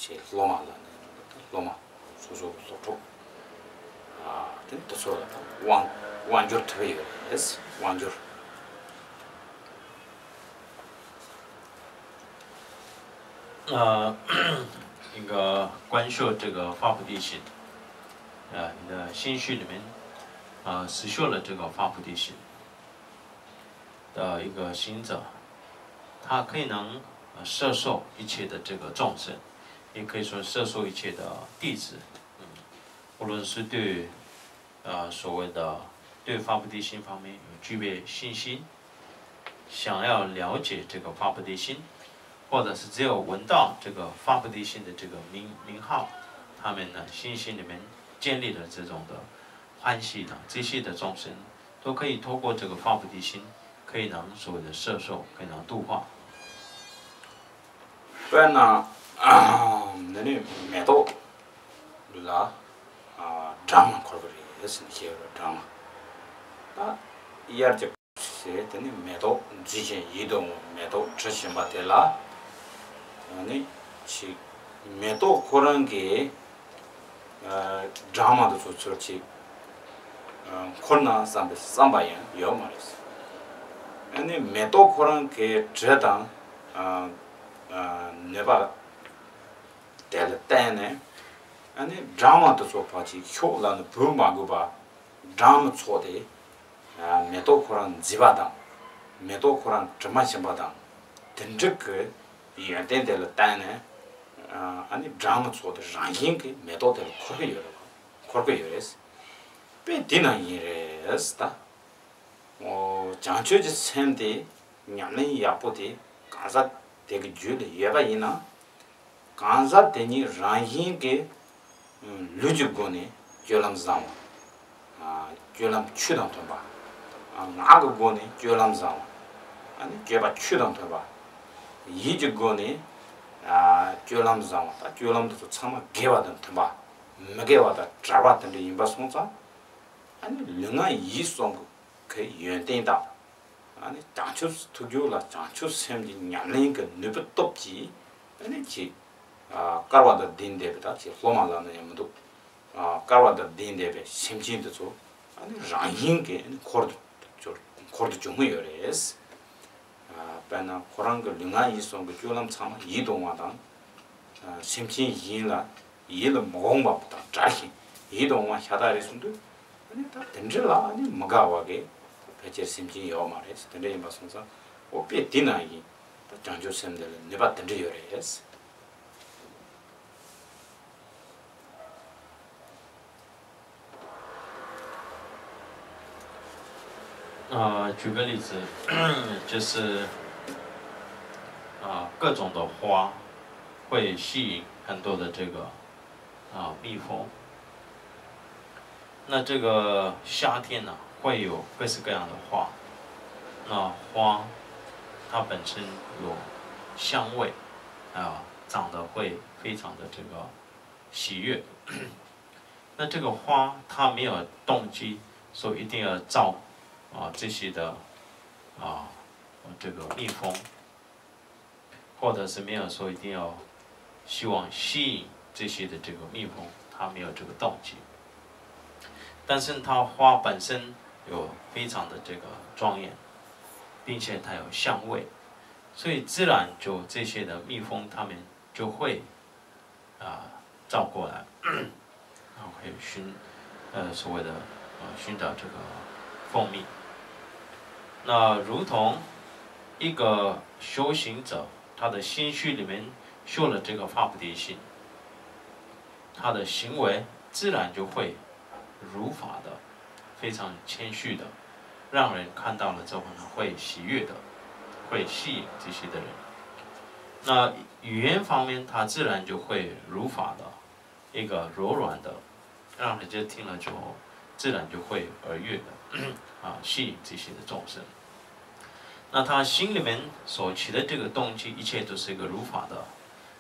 ཅེས་སློབ་མ་ལ་ནི་སློབ་མ་སོ་སོ་གི་སློབ་ཕྲུག་དེ་དེ་ཚོ་ལ་དབང་དབང་སྒྱུར་ཐུབ་ཡོད་རེད། དབང་སྒྱུར། 呃，那个观修这个发菩提心，呃，你的心绪里面，呃，持续了这个发菩提心的一个行者，他可以能呃摄受一切的这个众生，也可以说摄受一切的弟子。嗯，无论是对呃所谓的对发菩提心方面有具备信心，想要了解这个发菩提心，或者是只有闻到这个发菩提心的这个名名号，他们呢心心里面建立了这种的欢喜呢，这些的众生都可以透过这个发菩提心，可以能所谓的摄受，可以能度化。 དཔེར་ན་འདི་ནི་མེ་ཏོག་ལ་སྦྲང་མ་འཁོར་གི་རེད་ཟེར་ནས་བཤད་པའི་སྦྲང་མ། ད་དབྱར་གྱི་ཟེར་དེ་ནི་མེ་ཏོག་འཛིན་ཞིང་ཡིད་དུ་འོང་བའི་མེ་ཏོག་དྲི་ཞིམ་པ་དེ་ལ་ནི་ཅིག་མེ་ཏོག་ཁོ་རང་གི་སྦྲང་མ་དེ་ཚོ་ཚུར་ཅིག་འཁོར་ན་བསམ་པའི་བསམ་པ་ཡང་ཡོད་མ་རེད། ཨ་ནི་མེ་ཏོག་ཁོ་རང་གི་དྲི་དང་ནུས་པ་དེ་ལ་བརྟེན་ནས་ཨ་ནི་སྦྲང་མ་དེ་ཚོ་ཕར་ཅིག་ཤོག་ལ་ནི་བུད་མ་དགོས་པ་སྦྲང་མ་ཚོགས་ཏེ། མེ་ཏོག་ཁོ་རང་མཛེས་པ་དང་། མེ་ཏོག་ཁོ་རང་དྲི་མ་ཞིམ་པ་དང་། དེ་འདྲ་གི་ཡོན་ཏན་དེ་ལ་བརྟེན་ནས་ཨ་ནི་སྦྲང་མ་ཚོགས་ཏེ་རང་བཞིན་གྱིས་མེ་ཏོག་དེ་ལ་འཁོར་གྱི་ཡོད་རེད། འཁོར་གྱི་ཡོད་རེད། དཔེ་འདི་ན་ཡིན་རེད་ད། བྱང་ཆུབ་ཀྱི་སེམས་དེ་ཉམས་ལེན་ཡག་པོ་དེ་གང་ཟག་དེ་གི་རྒྱུད་ལ་ཡོད་པ་ཡིན་ན། གང་ཟག་དེ་ཉིད་རང་བཞིན་གྱིས་ལུས་ཀྱི་སྒོ་ནས་སྤྱོད་ལམ་བཟང་བ། སྤྱོད་ལམ་ཆོས་དང་མཐུན་པ། ངག་གི་སྒོ་ནས་སྤྱོད་ལམ་བཟང་བ། ཨ་ནི་སྤྱོད་པ་ཆོས་དང་མཐུན་པ། ཡིད་ཀྱི་སྒོ་ནས་སྤྱོད་ལམ་བཟང་བ་དང་སྤྱོད་ལམ་དེ་ཚོ་ཚང་མ་དགེ་བ་དང་མཐུན་པ། མི་དགེ་བ་དང་བྲལ་བ་དེ་འདྲ་ཡིན་པ་སོང་ཙང་། ཨ་ནི་ལུས་ངག་ཡིད་གསུམ་གྱི་ཡོན་ཏན་དང་། ཨ་ནི་བྱང་ཆུབ་ཐུགས་རྒྱུད་ལ་བྱང་ཆུབ་སེམས་ཀྱི་ཉམས་ལེན་གྱི་ནུས་པའི་སྟོབས་ཀྱིས་ཨ་ནི་ཅིག་དཀར་བ་དང་ལྡན་བསྡད་པའི་ད་ཅིག་སློབ་མ་ལབ་ན་ཡང་མི་འདུག་དཀར་བ་དང་ལྡན་བསྡད་པའི་སེམས་ཅན་དེ་ཚོ་ཨ་ནི་རང་བཞིན་གྱིས་ཨ་ནི་འཁོར་དུ་འཁོར་དུ་འཇུག་གི་ཡོད་རེད། དཔེར་ན་ཁོ་རང་གི་ལུས་ངག་ཡིད་གསུམ་གྱི་སྤྱོད་ལམ་ཚང་མ་ཡིད་དུ་འོང་བ་དང་། སེམས་ཅན་གཞན་ལ་ཡིད་ལ་མི་འོང་བ་དང་བྲལ་ཞིང་ཡིད་དུ་འོང་བ་ཤ་སྟག་རེད་གསུངས་དུས། ཨ་ནི་ད་དེ་འདྲ་ལ་ཨ་ནི་མི་དགའ་བ་གི་ཕལ་ཆེར་སེམས་ཅན་ཡོད་མ་རེད། དེ་འདྲ་ཡིན་པ་སོང་ཙང་འོ་དཔེ་དེ་ན་ཡིན། ད་བྱང་ཆུབ་སེམས་དེ་ལ་ནུས་པ་དེ་འདྲ་ཡོད་རེད། 呃，举个例子，就是啊，各种的花会吸引很多的这个啊蜜蜂。那这个夏天呢，会有各式各样的花。那花它本身有香味啊，长得会非常的这个喜悦。那这个花它没有动机说一定要招啊这些的啊这个蜜蜂，或者是没有说一定要希望吸引这些的这个蜜蜂，它没有这个动机。但是它花本身有非常的这个庄严，并且它有香味，所以自然就这些的蜜蜂它们就会啊、照过来，然后可以寻呃所谓的呃寻找这个蜂蜜。那如同一个修行者，他的心绪里面受了这个发菩提心，他的行为自然就会如法的，非常谦虚的，让人看到了之后呢，会喜悦的，会吸引这些的人。那语言方面，他自然就会如法的，一个柔软的，让人家听了之后，自然就会而悦的啊，吸引这些的众生。那他心里面所起的这个动机，一切都是一个如法的，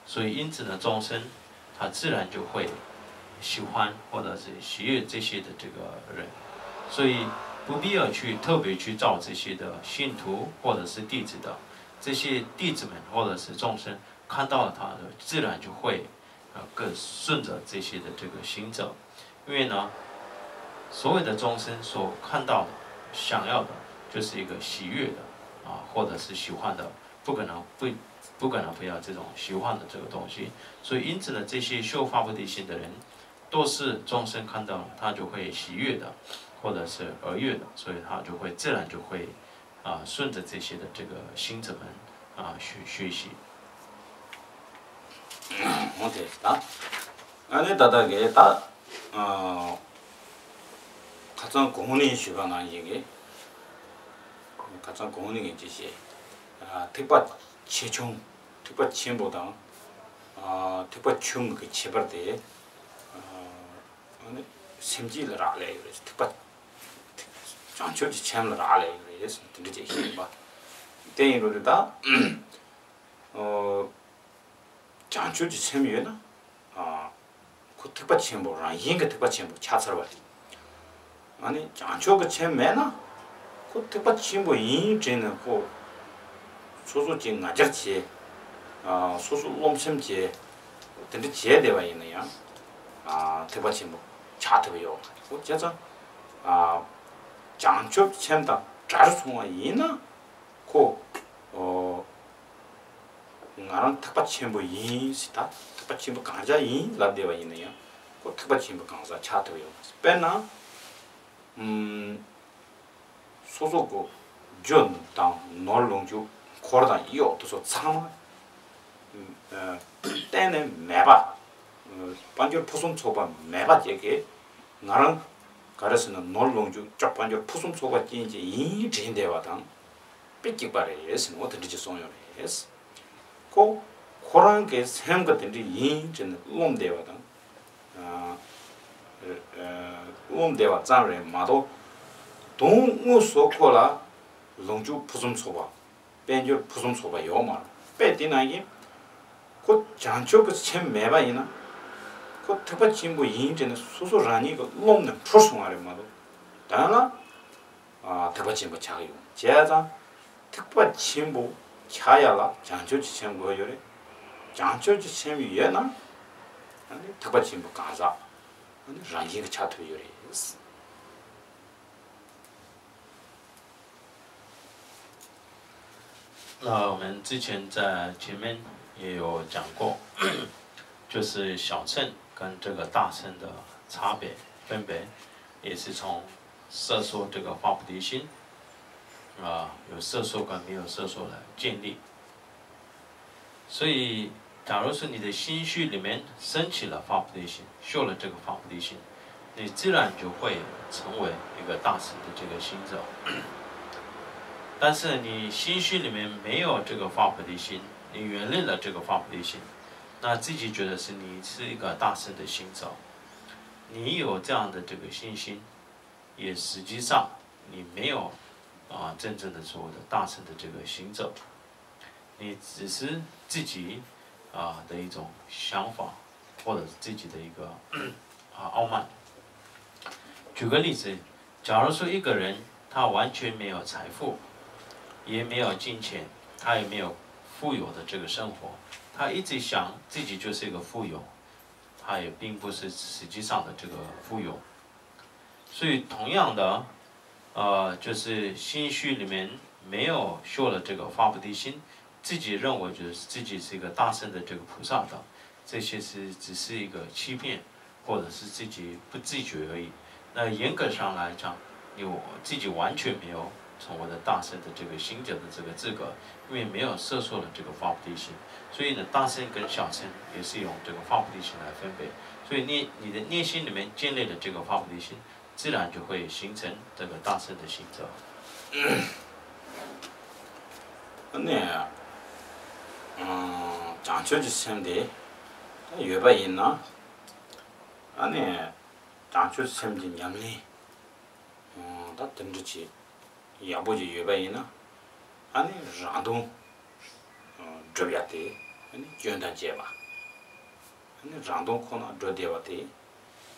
所以因此呢，众生他自然就会喜欢或者是喜悦这些的这个人，所以不必要去特别去找这些的信徒或者是弟子的，这些弟子们或者是众生看到了他的，自然就会呃，更顺着这些的这个行走。因为呢，所有的众生所看到的、想要的，就是一个喜悦的啊，或者是喜欢的，不可能不不可能不要这种喜欢的这个东西。所以因此呢，这些修发菩提心的人，都是众生看到了，他就会喜悦的，或者是而悦的，所以他就会自然就会啊，顺着这些的这个行者们啊学学习。 འོང་དེ་ད། ཨ་ནི་ད་ལྟ་གི་ད། ཨ། ཁ་སང་གོང་ནས་ཞུས་པ་ནང་བཞིན་གི། ཁ་སང་གོང་ནས་གི་ཅི་བྱེད། ཨ། ཐེག་པ་ཆེ་ཆུང་། ཐེག་པ་ཆེན་པོ་དང་། ཨ། ཐེག་པ་ཆུང་གི་ཁྱད་པར་དེ། ཨ། ཨ་ནི་སེམས་བསྐྱེད་ལ་རག་ལས་ཡོད་རེད། ཐེག་པ། བྱང་ཆུབ་ཀྱི་སེམས་ལ་རག་ལས་ཡོད་རེད། དེ་འདྲ་ཅིག་ཤེས་པ། དེ་ཡིན་རུང་དེ་ད། ཨོ། བྱང་ཆུབ་ཀྱི་སེམས་ཡོད་ན། ཨ། ཁོ་ཐེག་པ་ཆེན་པོ་རང་བཞིན་གྱི་ཐེག་པ་ཆེན་པོ་ཆགས་ཚར་བ་རེད། ཨ་ནི་བྱང་ཆུབ་ཀྱི་སེམས་མེད་ན། ཁོ་ཐེག་པ་ཆེན་པོ་ཡིན་དྲན་ནས་ཁོ། སོ་སོ་ཅིག་ང་རྒྱལ་བྱེད། ཨ། སོ་སོ་རློམ་སེམས་བྱེད། དེ་འདྲ་བྱས་བསྡད་པ་ཡིན་ན་ཡང་། ཨ། ཐེག་པ་ཆེན་པོ་ཆགས་ཐུབ་ཡོད་མ་རེད། ཁོ་བྱས་ཙང་། ཨ། བྱང་ཆུབ་སེམས་དང་བྲལ་སོང་བ་ཡིན་ན། ཁོ། ཨོ། ང་རང་ཐེག་པ་ཆེན་པོ་ཡིན་ཟེར་ད། ཐེག་པ་ཆེན་པོ་གང་ཟག་ཡིན་ལབ་བསྡད་པ་ཡིན་ན་ཡང་། ཁོ་ཐེག་པ་ཆེན་པོ་གང་ཟག་ཆགས་ཐུབ་ཡོད་མ་རེད། དཔེར་ན། ཨུམ། སོ་སོ་གི་རྒྱུ་དང་ནོར་ལོངས་སྤྱོད་འཁོར་དང་གཡོག་དེ་ཚོ་ཚང་མ། ཨ། གཏན་ནས་མེད་པ། དཔལ་འབྱོར་ཕུན་སུམ་ཚོགས་པ་མེད་པ་ཅིག་གིས་ང་རང་ག་རེ་ཟེར་ན་ནོར་ལོངས་སྤྱོད་ཅོག་དཔལ་འབྱོར་ཕུན་སུམ་ཚོགས་པ་ཅན་ཅིག་ཡིན་དྲན་བསྡད་པ་དང་དཔེ་གཅིག་པ་རེད་ཟེར་ནས་འོ་དེ་འདྲ་ཅིག་གསུངས་ཡོད་རེད། ཁོ་ཁོ་རང་གི་སེམས་ཀྱི་དེ་འདྲ་ཡིན་དྲན་ནས་རློམ་བསྡད་པ་དང་། ཨ། ཨ། རློམ་བསྡད་པ་ཙམ་རེད་མ་གཏོགས། དོན་དངོས་སུ་ཁོ་ལ་ལོངས་སྤྱོད་ཕུན་སུམ་ཚོགས་པ། དཔལ་འབྱོར་ཕུན་སུམ་ཚོགས་པ་ཡོད་མ་རེད། དཔེ་དེ་ནང་བཞིན། ཁོ་བྱང་ཆུབ་ཀྱི་སེམས་མེད་པ་ཡིན་ན། ཁོ་ཐེག་པ་ཆེན་པོ་ཡིན་དྲན་ནས་སོ་སོ་རང་ཉིད་ཀྱིས་རློམ་ནས་འཁྲུལ་སོང་བ་རེད་མ་གཏོགས། དོན་ལ། ཨ། ཐེག་པ་ཆེན་པོ་ཆགས་ཀྱི་ཡོད། བྱས་ཙང་། ཐེག་པ་ཆེན་པོ་ཆགས་ཡ་ལ་བྱང་ཆུབ་ཀྱི་སེམས་དགོས་ཡོད་རེད། བྱང་ཆུབ་ཀྱི་སེམས་ཡོད་ན། ཨ་ནི་ཐེག་པ་ཆེན་པོ་གང་ཟག་ཨ་ནི་རང་བཞིན་གྱིས་ཆགས་ཐུབ་ཡོད་རེད། 那我们之前在前面也有讲过，就是小乘跟这个大乘的差别分别，也是从色受这个发菩提心，啊，有色受跟没有色受来建立。所以，假如说你的心绪里面升起了发菩提心，修了这个发菩提心，你自然就会成为一个大乘的这个行者。但是你心绪里面没有这个发菩提心，你远离了这个发菩提心，那自己觉得是你是一个大乘的行者，你有这样的这个信心，也实际上你没有啊真正的所谓的大乘的这个行者。 你只是自己啊的一种想法，或者是自己的一个啊傲慢。举个例子，假如说一个人他完全没有财富，也没有金钱，他也没有富有的这个生活，他一直想自己就是一个富有，他也并不是实际上的这个富有。所以同样的，呃，就是心虚里面没有修了这个发菩提心，自己认为就是自己是一个大乘的这个菩萨的，这些是只是一个欺骗，或者是自己不自觉而已。那严格上来讲，你自己完全没有成为了大乘的这个行者的这个资格，因为没有摄受了这个发菩提心。所以呢，大乘跟小乘也是用这个发菩提心来分别。所以你你的内心里面建立了这个发菩提心，自然就会形成这个大乘的行者。 ཨ་ནི། བྱང་ཆུབ་ཀྱི་སེམས་དེ་ཡོད་པ་ཡིན་ན། ཨ་ནི། བྱང་ཆུབ་སེམས་ཀྱི་ཉམས་ལེན་ད་དེ་འདྲ་ཅིག་ཡག་པོ་ཅིག་ཡོད་པ་ཡིན་ན། ཨ་ནི་རང་དོན་སྒྲུབ་ཡ་དེ་ཨ་ནི་སྐྱོན་དང་བཅས་པ། ཨ་ནི་རང་དོན་ཁོ་ན་སྒྲུབ་བསྡད་པ་དེ་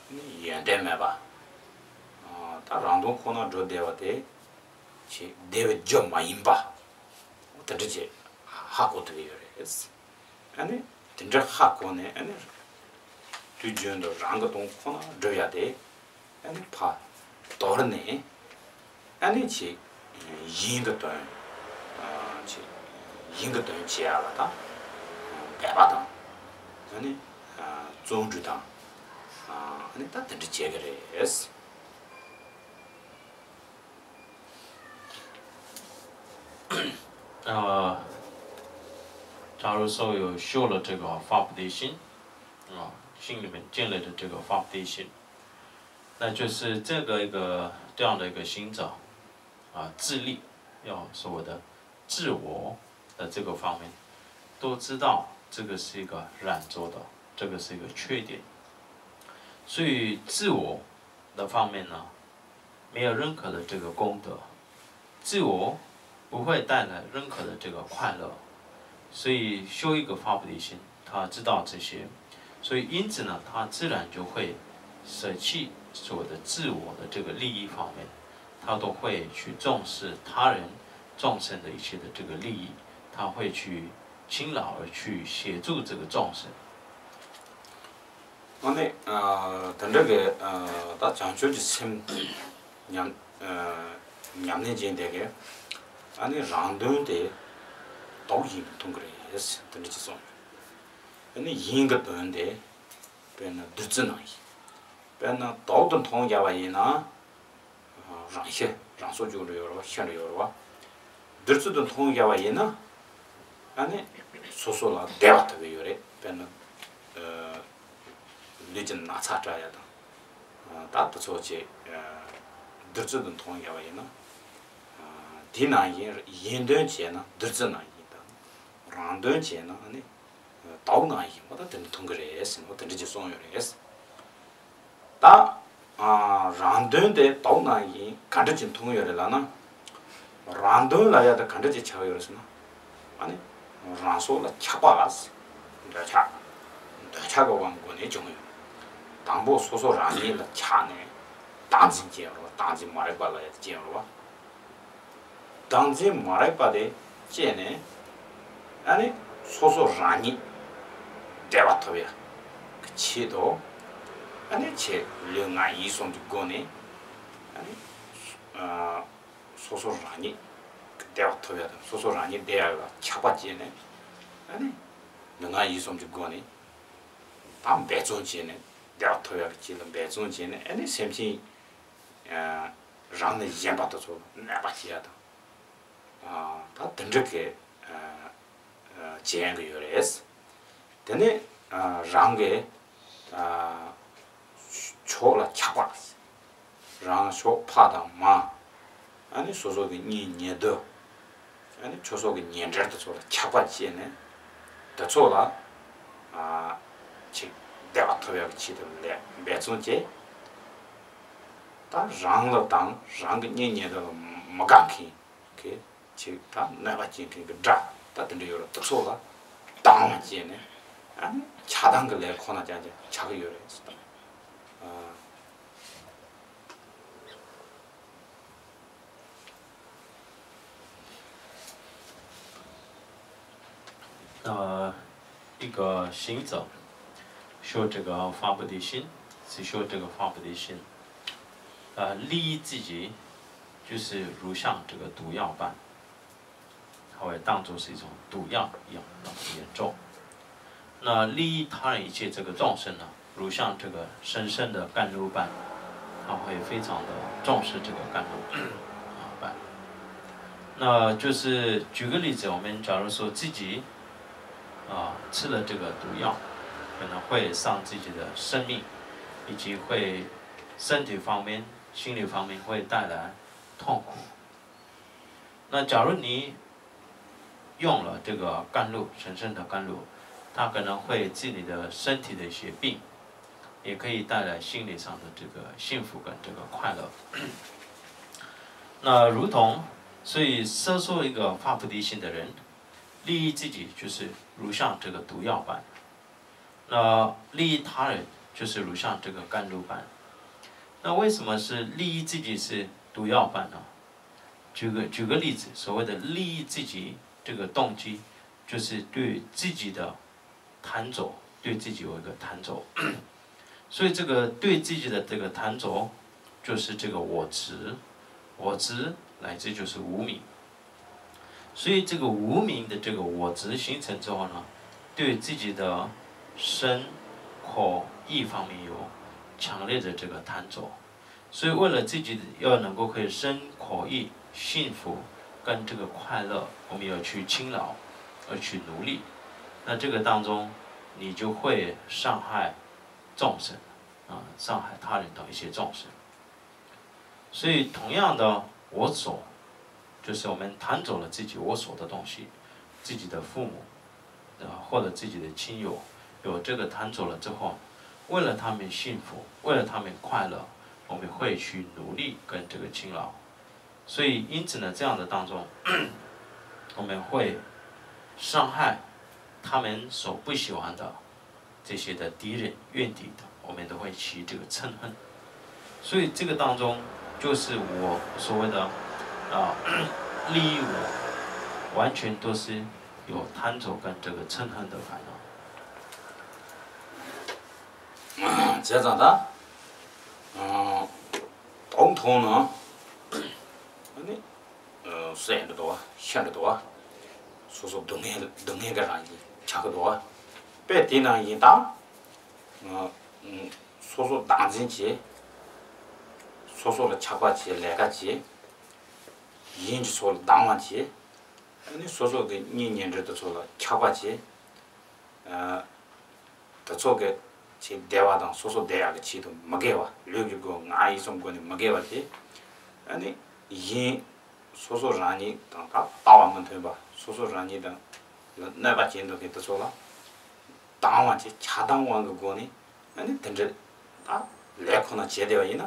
ཨ་ནི་ཡོན་ཏན་མེད་པ། ད་རང་དོན་ཁོ་ན་སྒྲུབ་བསྡད་པ་དེ་ཆེས་བདེ་བའི་རྒྱུ་མ་ཡིན་པ། དེ་འདྲ་ཅིག་ཧ་གོ་ཐུབ་ཀྱི་ཡོད་རེད། ཨ་ནི་དེ་འདྲ་ཧ་གོ་ནས་ཨ་ནི་དུས་རྒྱུན་དུ་རང་གི་དོན་ཁོ་ན་སྒྲུབ་ཡ་དེ་ཨ་ནི་ཕར་དོར་ནས་ཨ་ནི་ཆེས་གཞན་གྱི་དོན་ཆེས་གཞན་གྱི་དོན་བྱེད་ཡ་ལ་ད་འབད་པ་དང་ཨ་ནི་བརྩོན་འགྲུས་དང་ཨ་ནི་ད་དེ་འདྲ་བྱེད་ཀྱི་རེད།呃，假如说有修了这个发菩提心，啊，心里面建立了这个发菩提心，那就是这个一个这样的一个行者，啊，自利，要所谓的自我的这个方面，都知道这个是一个染着的，这个是一个缺点。所以自我的方面呢，没有任何的这个功德，自我不会带来任何的这个快乐。所以修一个发菩提心，他知道这些，所以因此呢，他自然就会舍弃所谓的自我的这个利益方面，他都会去重视他人众生的一些的这个利益，他会去勤劳而去协助这个众生。 ཨ་ནི། དེ་འདྲ་གི་ད་བྱང་ཆུབ་ཀྱི་སེམས་ཉམས་ཉམས་ལེན་བྱས་འདི་གི་ཨ་ནི་རང་དོན་དེ་དོགས་ཡིན་མཐོང་གི་རེད། དེ་འདྲ་ཅིག་གསུངས། ཨ་ནི་གཞན་གྱི་དོན་དེ་དཔེར་ན་བདུད་རྩི་ནང་བཞིན། དཔེར་ན་དོག་ཏུ་མཐོང་བཞག་པ་ཡིན་ན། རང་ཤི་རང་སྲོག་གཅོད་འདྲ་ཡོད་རེད་བ། ཤི་འདྲ་ཡོད་རེད་བ། བདུད་རྩི་དུ་མཐོང་བཞག་པ་ཡིན་ན། ཨ་ནི་སོ་སོ་ལ་བདེ་བ་ཐོབ་ཀྱི་ཡོད་རེད། དཔེར་ན་ལུས་ཀྱི་ན་ཚ་དྲག་ཡ་དང་། ད་དེ་ཚོ་ཆེ་བདུད་རྩི་དུ་མཐོང་བཞག་པ་ཡིན་ན། དེ་ནང་བཞིན་གཞན་དོན་བྱས་ན་བདུད་རྩི་ནང་བཞིན་དང་། རང་དོན་བྱས་ན་ཨ་ནི་དོག་ནང་བཞིན་པ་དང་དེ་འདྲ་མཐོང་གི་རེད་ཟེར་ནས་དེ་འདྲ་ཅིག་གསུངས་ཡོད་རེད། ད་རང་དོན་དེ་དོག་ནང་བཞིན་ག་འདྲ་ཅིག་མཐོང་ཡོད་རེད་ལབ་ན། རང་དོན་ལབ་ཡ་དེ་ག་འདྲ་ཅིག་ཆགས་ཡོད་རེད་ཟེར་ན། ཨ་ནི་རང་སྲོག་ལ་ཆགས་པ་ལ་འདོད་ཆགས། འདོད་ཆགས་ཀྱི་དབང་གིས་བྱུང་ཡོད། དང་པོ་སོ་སོ་རང་ཉིད་ལ་ཆགས་ནས་བདག་འཛིན་སྐྱེ་ཡོད་རེད་བ། བདག་འཛིན་མ་རིག་པ་ལབ་ཡ་དེ་སྐྱེ་ཡོད་རེད་བ། བདག་འཛིན་མ་རིག་པ་དེ་སྐྱེས་ནས་ཨ་ནི་སོ་སོ་རང་ཉིད་བདེ་བ་ཐོབ་ཡ་གི་ཆེད་དུ་ཨ་ནི་ཆེས་ལུས་ངག་ཡིད་གསུམ་གྱི་སྒོ་ནས་ཨ་ནི་སོ་སོ་རང་ཉིད་བདེ་བ་ཐོབ་ཡ་དང་སོ་སོ་རང་ཉིད་བདེ་ཡ་ལ་ཆགས་པ་སྐྱེས་ནས་ཨ་ནི་ལུས་ངག་ཡིད་གསུམ་གྱི་སྒོ་ནས་ད་འབད་བརྩོན་བྱས་ནས་བདེ་བ་ཐོབ་ཡ་གི་ཆེད་དུ་འབད་བརྩོན་བྱས་ནས་ཨ་ནི་སེམས་ཅན་རང་ལས་གཞན་པ་དེ་ཚོ་ལ་གནོད་པ་སྐྱེལ་ཡ་དང་། ད་དེ་འདྲ་གི་བྱེད་ཡ་གི་ཡོད་རེད། དེ་ནས་རང་གི་ཕྱོགས་ལ་ཆགས་པ། རང་ཕྱོགས་ཕ་དང་མ། ཨ་ནི་སོ་སོ་གི་གཉེན་ཉེ་དུ། ཨ་ནི་སོ་སོ་གི་ཉེ་འབྲེལ་དེ་ཚོ་ལ་ཆགས་པ་སྐྱེས་ནས་དེ་ཚོ་ལ་ཅིག་བདེ་བ་ཐོབ་ཡག་གི་ཆེད་དུ་ལས་འབད་བརྩོན་བྱེད། ད་རང་ལ་དང་རང་གི་གཉེན་ཉེ་དུ་ལ་མི་དགའ་མཁན་གྱི་ཅིག་ད་གནོད་པ་སྐྱེལ་མཁན་གྱི་དགྲ་ད་དེ་འདྲ་ཡོད་རེད། དེ་ཚོ་ལ་སྡང་བ་སྐྱེས་ནས་ཨ་ནི་ཆགས་སྡང་གི་ལས་ཁོ་ན་ཀྱང་ཀྱང་ཆགས་ཀྱི་ཡོད་རེད་ཟེར། ཨ། 呃，一个行者，修这个发菩提心，只修这个发菩提心，呃，利益自己，就是如像这个毒药般，它会当作是一种毒药一样那么严重。那利益他人一切这个众生呢，如像这个神圣的甘露般，他会非常的重视这个甘露啊般。那就是举个例子，我们假如说自己啊，吃了这个毒药，可能会伤自己的生命，以及会身体方面、心理方面会带来痛苦。那假如你用了这个甘露，神圣的甘露，它可能会治你的身体的一些病，也可以带来心理上的这个幸福感、这个快乐。那如同，所以说，说一个发菩提心的人，利益自己就是如像这个毒药般，那利益他人就是如像这个甘露般。那为什么是利益自己是毒药般呢？举个举个例子，所谓的利益自己这个动机，就是对自己的贪着，对自己有一个贪着。所以这个对自己的这个贪着，就是这个我执，我执来自就是无明。所以这个无明的这个我执形成之后呢，对自己的身、口、意方面有强烈的这个贪着。所以为了自己要能够可以身、口、意幸福跟这个快乐，我们要去勤劳，要去努力。那这个当中，你就会伤害众生啊，伤害他人等一些众生。所以同样的，我所，就是我们贪走了自己我所的东西，自己的父母，呃，或者自己的亲友，有这个贪走了之后，为了他们幸福，为了他们快乐，我们会去努力跟这个勤劳。所以因此呢，这样的当中，我们会伤害他们所不喜欢的这些的敌人、怨敌等，我们都会起这个嗔恨。所以这个当中，就是我所谓的啊，利益我，完全都是有贪着跟这个嗔恨的烦恼。 བྱས་ཙང་ད། ཨ། དོན་མཐོང་ན། ཨ་ནི། ཨ། སེམས་འདྲ་འདུག་བ། ཤ་འདྲ་འདུག་བ། སོ་སོ་སྡུག་བསྔལ་སྡུག་བསྔལ་གྱི་རང་བཞིན་ཆགས་ཀྱི་འདུག་བ། དཔེ་དེ་ནང་བཞིན་ད། ཨ། སོ་སོ་བདག་འཛིན་བྱེད། སོ་སོ་ལ་ཆགས་པ་བྱེད། ལས་ཀ་བྱེད། གཞན་གྱི་སོ་ལ་སྡང་བ་བྱེད། ཨ་ནི་སོ་སོ་གི་གཉེན་ཉེ་འབྲེལ་དེ་ཚོ་ལ་ཆགས་པ་བྱེད། ཨ། དེ་ཚོ་གི་ཆེད་བདེ་བ་དང་སོ་སོ་བདེ་ཡག་གི་ཆེད་དུ་མི་དགེ་བ། ལུས་ཀྱི་སྒོ་ངག་ཡིད་གསུམ་སྒོ་ནས་མི་དགེ་བ་དེ། ཨ་ནི་གཞན་སོ་སོ་རང་ཉིད་དང་ད་ལྟ་བ་མི་མཐུན་པ། སོ་སོ་རང་ཉིད་དང་ལ་གནོད་པ་བྱེད་འདོད་མཁན་དེ་ཚོ་ལ་སྡང་བ་བྱེད། ཆགས་སྡང་དབང་གི་སྒོ་ནས། ཨ་ནི་དེ་འདྲ་ད་ལས་ཁོ་ན་བྱས་བསྡད་པ་ཡིན་ན།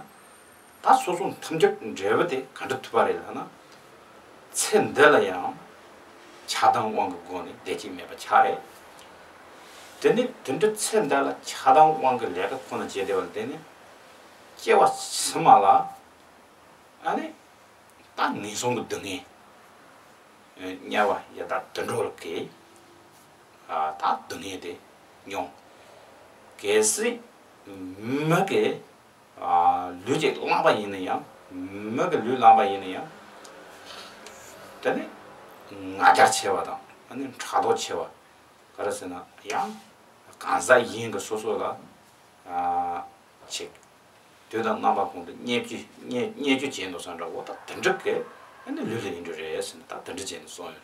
ད་སོ་སོ་མཐུན་འཇུག་འབྲས་བུ་དེ་ག་འདྲ་ཐུབ་པ་རེད་ལབ་ན། ཚེ་འདི་ལ་ཡང་ཆགས་སྡང་དབང་གི་སྒོ་ནས་བདེ་སྐྱིད་མེད་པ་ཆགས་རེད། དེ་ནི་དེ་འདྲ་ཚེ་འདི་ལ་ཆགས་སྡང་དབང་གི་ལས་ཀ་ཁོ་ན་བྱས་བསྡད་པ་ལ་བརྟེན་ནས། སྐྱེ་བ་ཕྱི་མ་ལ་ཨ་ནི་ད་ངན་སོང་གི་སྡུག་བསྔལ། དམྱལ་བ་ཡི་དྭགས་དུད་འགྲོ་ལ་གི། ཨ། ད་སྡུག་བསྔལ་དེ་མྱོང་། གལ་སྲིད་མི་གི། ཨ། ལུས་ཅིག་བླངས་པ་ཡིན་ན་ཡང་། མི་གི་ལུས་བླངས་པ་ཡིན་ན་ཡང་། དེ་ནི་ང་རྒྱལ་ཆེ་བ་དང་། ཨ་ནི་ཕྲག་དོག་ཆེ་བ། ག་རེ་ཟེར་ན་ཡང་། གང་ཟག་གཞན་གྱི་སོ་སོ་ལ། ཨ། ཅིག་དུས་དང་རྣམ་པ་ཀུན་ཏུ་བརྙས་བཅོས་བརྙས་བརྙས་བཅོས་བྱས་འདུག་བསམ་འདྲ་བོ། ད་དེ་འདྲ་གི་ཨ་ནི་ལུས་ལ་ཡིན་རྒྱུ་རེད་ཟེར་ནས། ད་དེ་འདྲ་བྱས་ནས་གསུངས་ཡོད་རེད།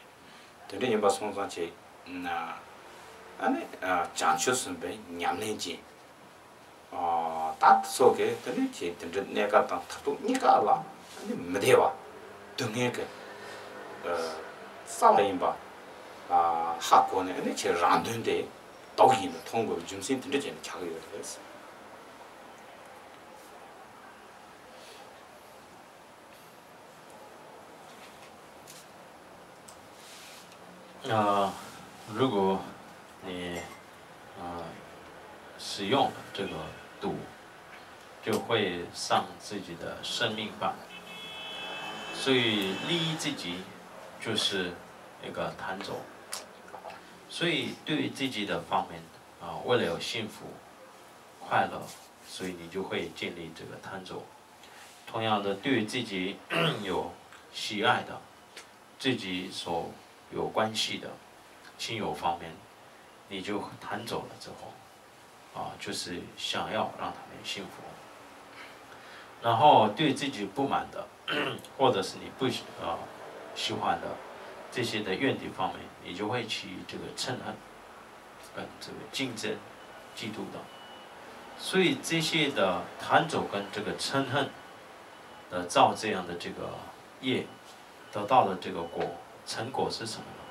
དེ་འདྲ་ཡིན་པ་སོང་ཙང་ཅིག་ཨ་ནི་བྱང་ཆུབ་སེམས་དཔའི་ཉམས་ལེན་ཅན། ད་དེ་ཚོ་གི་དེ་ནི་ཅིག་དེ་འདྲ་གནས་སྐབས་དང་མཐར་ཐུག་གཉིས་ཀ་ལ་ཨ་ནི་མི་བདེ་བ། སྡུག་བསྔལ་གི་རྩ་བ་ཡིན་པ་ཧ་གོ་ནས། ཨ་ནི་ཅིག་རང་དོན་དེ་དོགས་ཡིན་དུ་མཐོང་དགོས་པའི་རྒྱུ་མཚན་དེ་འདྲ་བྱས་ནས་ཆགས་ཀྱི་ཡོད་རེད། 啊，如果你啊使用这个毒，就会伤自己的生命吧。所以利益自己就是一个贪着。所以对于自己的方面啊，为了有幸福、快乐，所以你就会建立这个贪着。同样的，对于自己有喜爱的、自己所有关系的亲友方面，你就贪着了之后，啊，就是想要让他们幸福。然后对自己不满的，或者是你不喜啊喜欢的这些的愿景方面，你就会起这个憎恨，跟这个竞争、嫉妒的。所以这些的贪着跟这个憎恨的造这样的这个业，得到的这个果，成果是什么呢？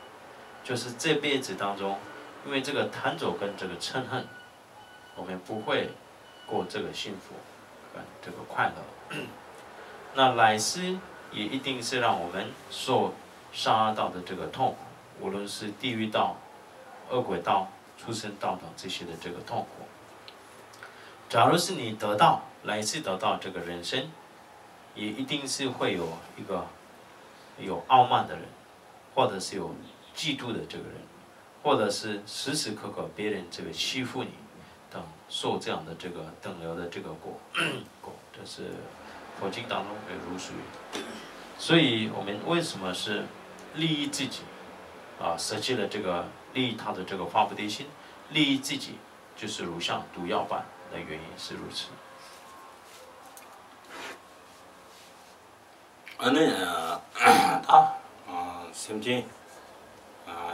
就是这辈子当中，因为这个贪着跟这个憎恨，我们不会过这个幸福跟这个快乐。那来世也一定是让我们受杀到的这个痛苦，无论是地狱道、恶鬼道、畜生道等这些的这个痛苦。假如是你得到来世得到这个人生，也一定是会有一个有傲慢的人，或者是有嫉妒的这个人，或者是时时刻刻别人这个欺负你等，受这样的这个等流的这个果果，这是佛经当中的如数。所以我们为什么是利益自己啊？舍弃了这个利益他的这个发菩提心，利益自己，就是如像毒药般的原因是如此。 ཨ་ནི་ད་སེམས་ཅན་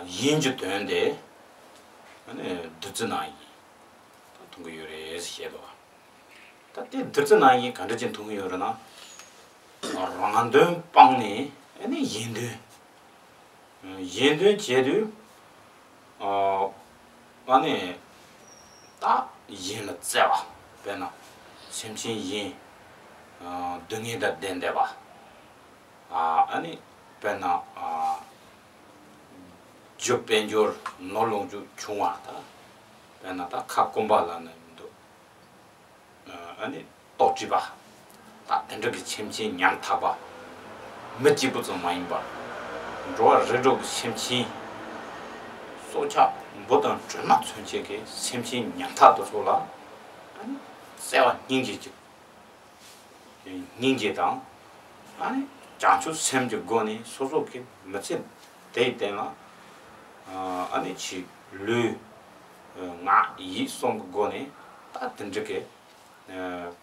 ཡིན་གྱི་དོན་དེ་ཨ་ནི་བདུད་རྩི་ནང་ཡིན་ད་མཐོང་གི་ཡོད་རེད་ཟེར་བཤད་དོ། ད་དེ་བདུད་རྩི་ནང་ཡིན་ག་འདྲ་ཅིག་མཐོང་གི་ཡོད་རེད་ན། རང་དོན་སྤངས་ནས་ཨ་ནི་གཞན་དོན། གཞན་དོན་བྱེད་དུས། ཨ་ནི། ད་གཞན་ལ་བརྩེ་བ། དཔེར་ན། སེམས་ཅན་གཞན། སྡུག་བསྔལ་དང་ལྡན་བསྡད་པ། ཨ་ནི། དཔེར་ན། རྒྱུ་དཔལ་འབྱོར་ནོར་ལོངས་སྤྱོད་ཆུང་བ་དང་། དཔེར་ན་ད་ཁ་སྐོམ་པ་ལ་ནི་འདུག་ཨ་ནི་ལྟོགས་སྤྲོས་པ། ད་དེ་འདྲ་གི་སེམས་ཅན་ཉམ་ཐག་པ། མི་གཅིག་པུ་ཙམ་མ་ཡིན་པར། འགྲོ་བ་རིགས་དྲུག་གི་སེམས་ཅན། སྲོག་ཆགས་འབུ་དང་སྦྲུམ་མ་ཚུན་ཆད་ཀྱི་སེམས་ཅན་ཉམ་ཐག་དེ་ཚོ་ལ། ཨ་ནི་བརྩེ་བ་སྙིང་རྗེ་གཅིག་སྙིང་རྗེ་དང་། ཨ་ནི་བྱང་ཆུབ་སེམས་ཀྱི་སྒོ་ནས་སོ་སོ་གི་མི་ཚེ་འདིའི་སྟེང་ལ། ཨ་ནི་ཅིག་ལུས། ངག་ཡིད་གསུམ་གྱི་སྒོ་ནས་ད་དེ་འདྲ་གི་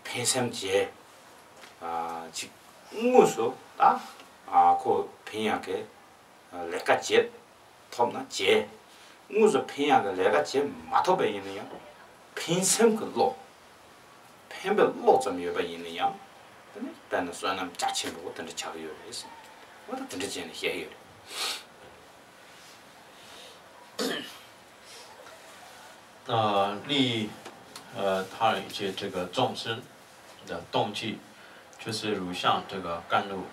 ཕན་སེམས་བྱས། ཅིག་དངོས་སུ་ད་ཁོ་ཕན་ཡག་གི་ལས་ཀ་བྱེད་ཐུབ་ན་བྱས། དངོས་སུ་ཕན་ཡག་གི་ལས་ཀ་བྱེད་མ་ཐུབ་པ་ཡིན་ན་ཡང་། ཕན་སེམས་ཀྱི་བློ། ཕན་པའི་བློ་ཙམ་ཡོད་པ་ཡིན་ན་ཡང་། དེ་ནི་དཔེར་ན་བསོད་ནམས་རྒྱ་ཆེན་པོ་དེ་འདྲ་ཆགས་ཀྱི་ཡོད་རེད་ཟེར། འོ་ད་དེ་འདྲ་བྱས་ནས་བཤད་ཀྱི་ཡོད་རེད། 呃，利益，呃，他人一些这个众生的动机，就是如像这个甘露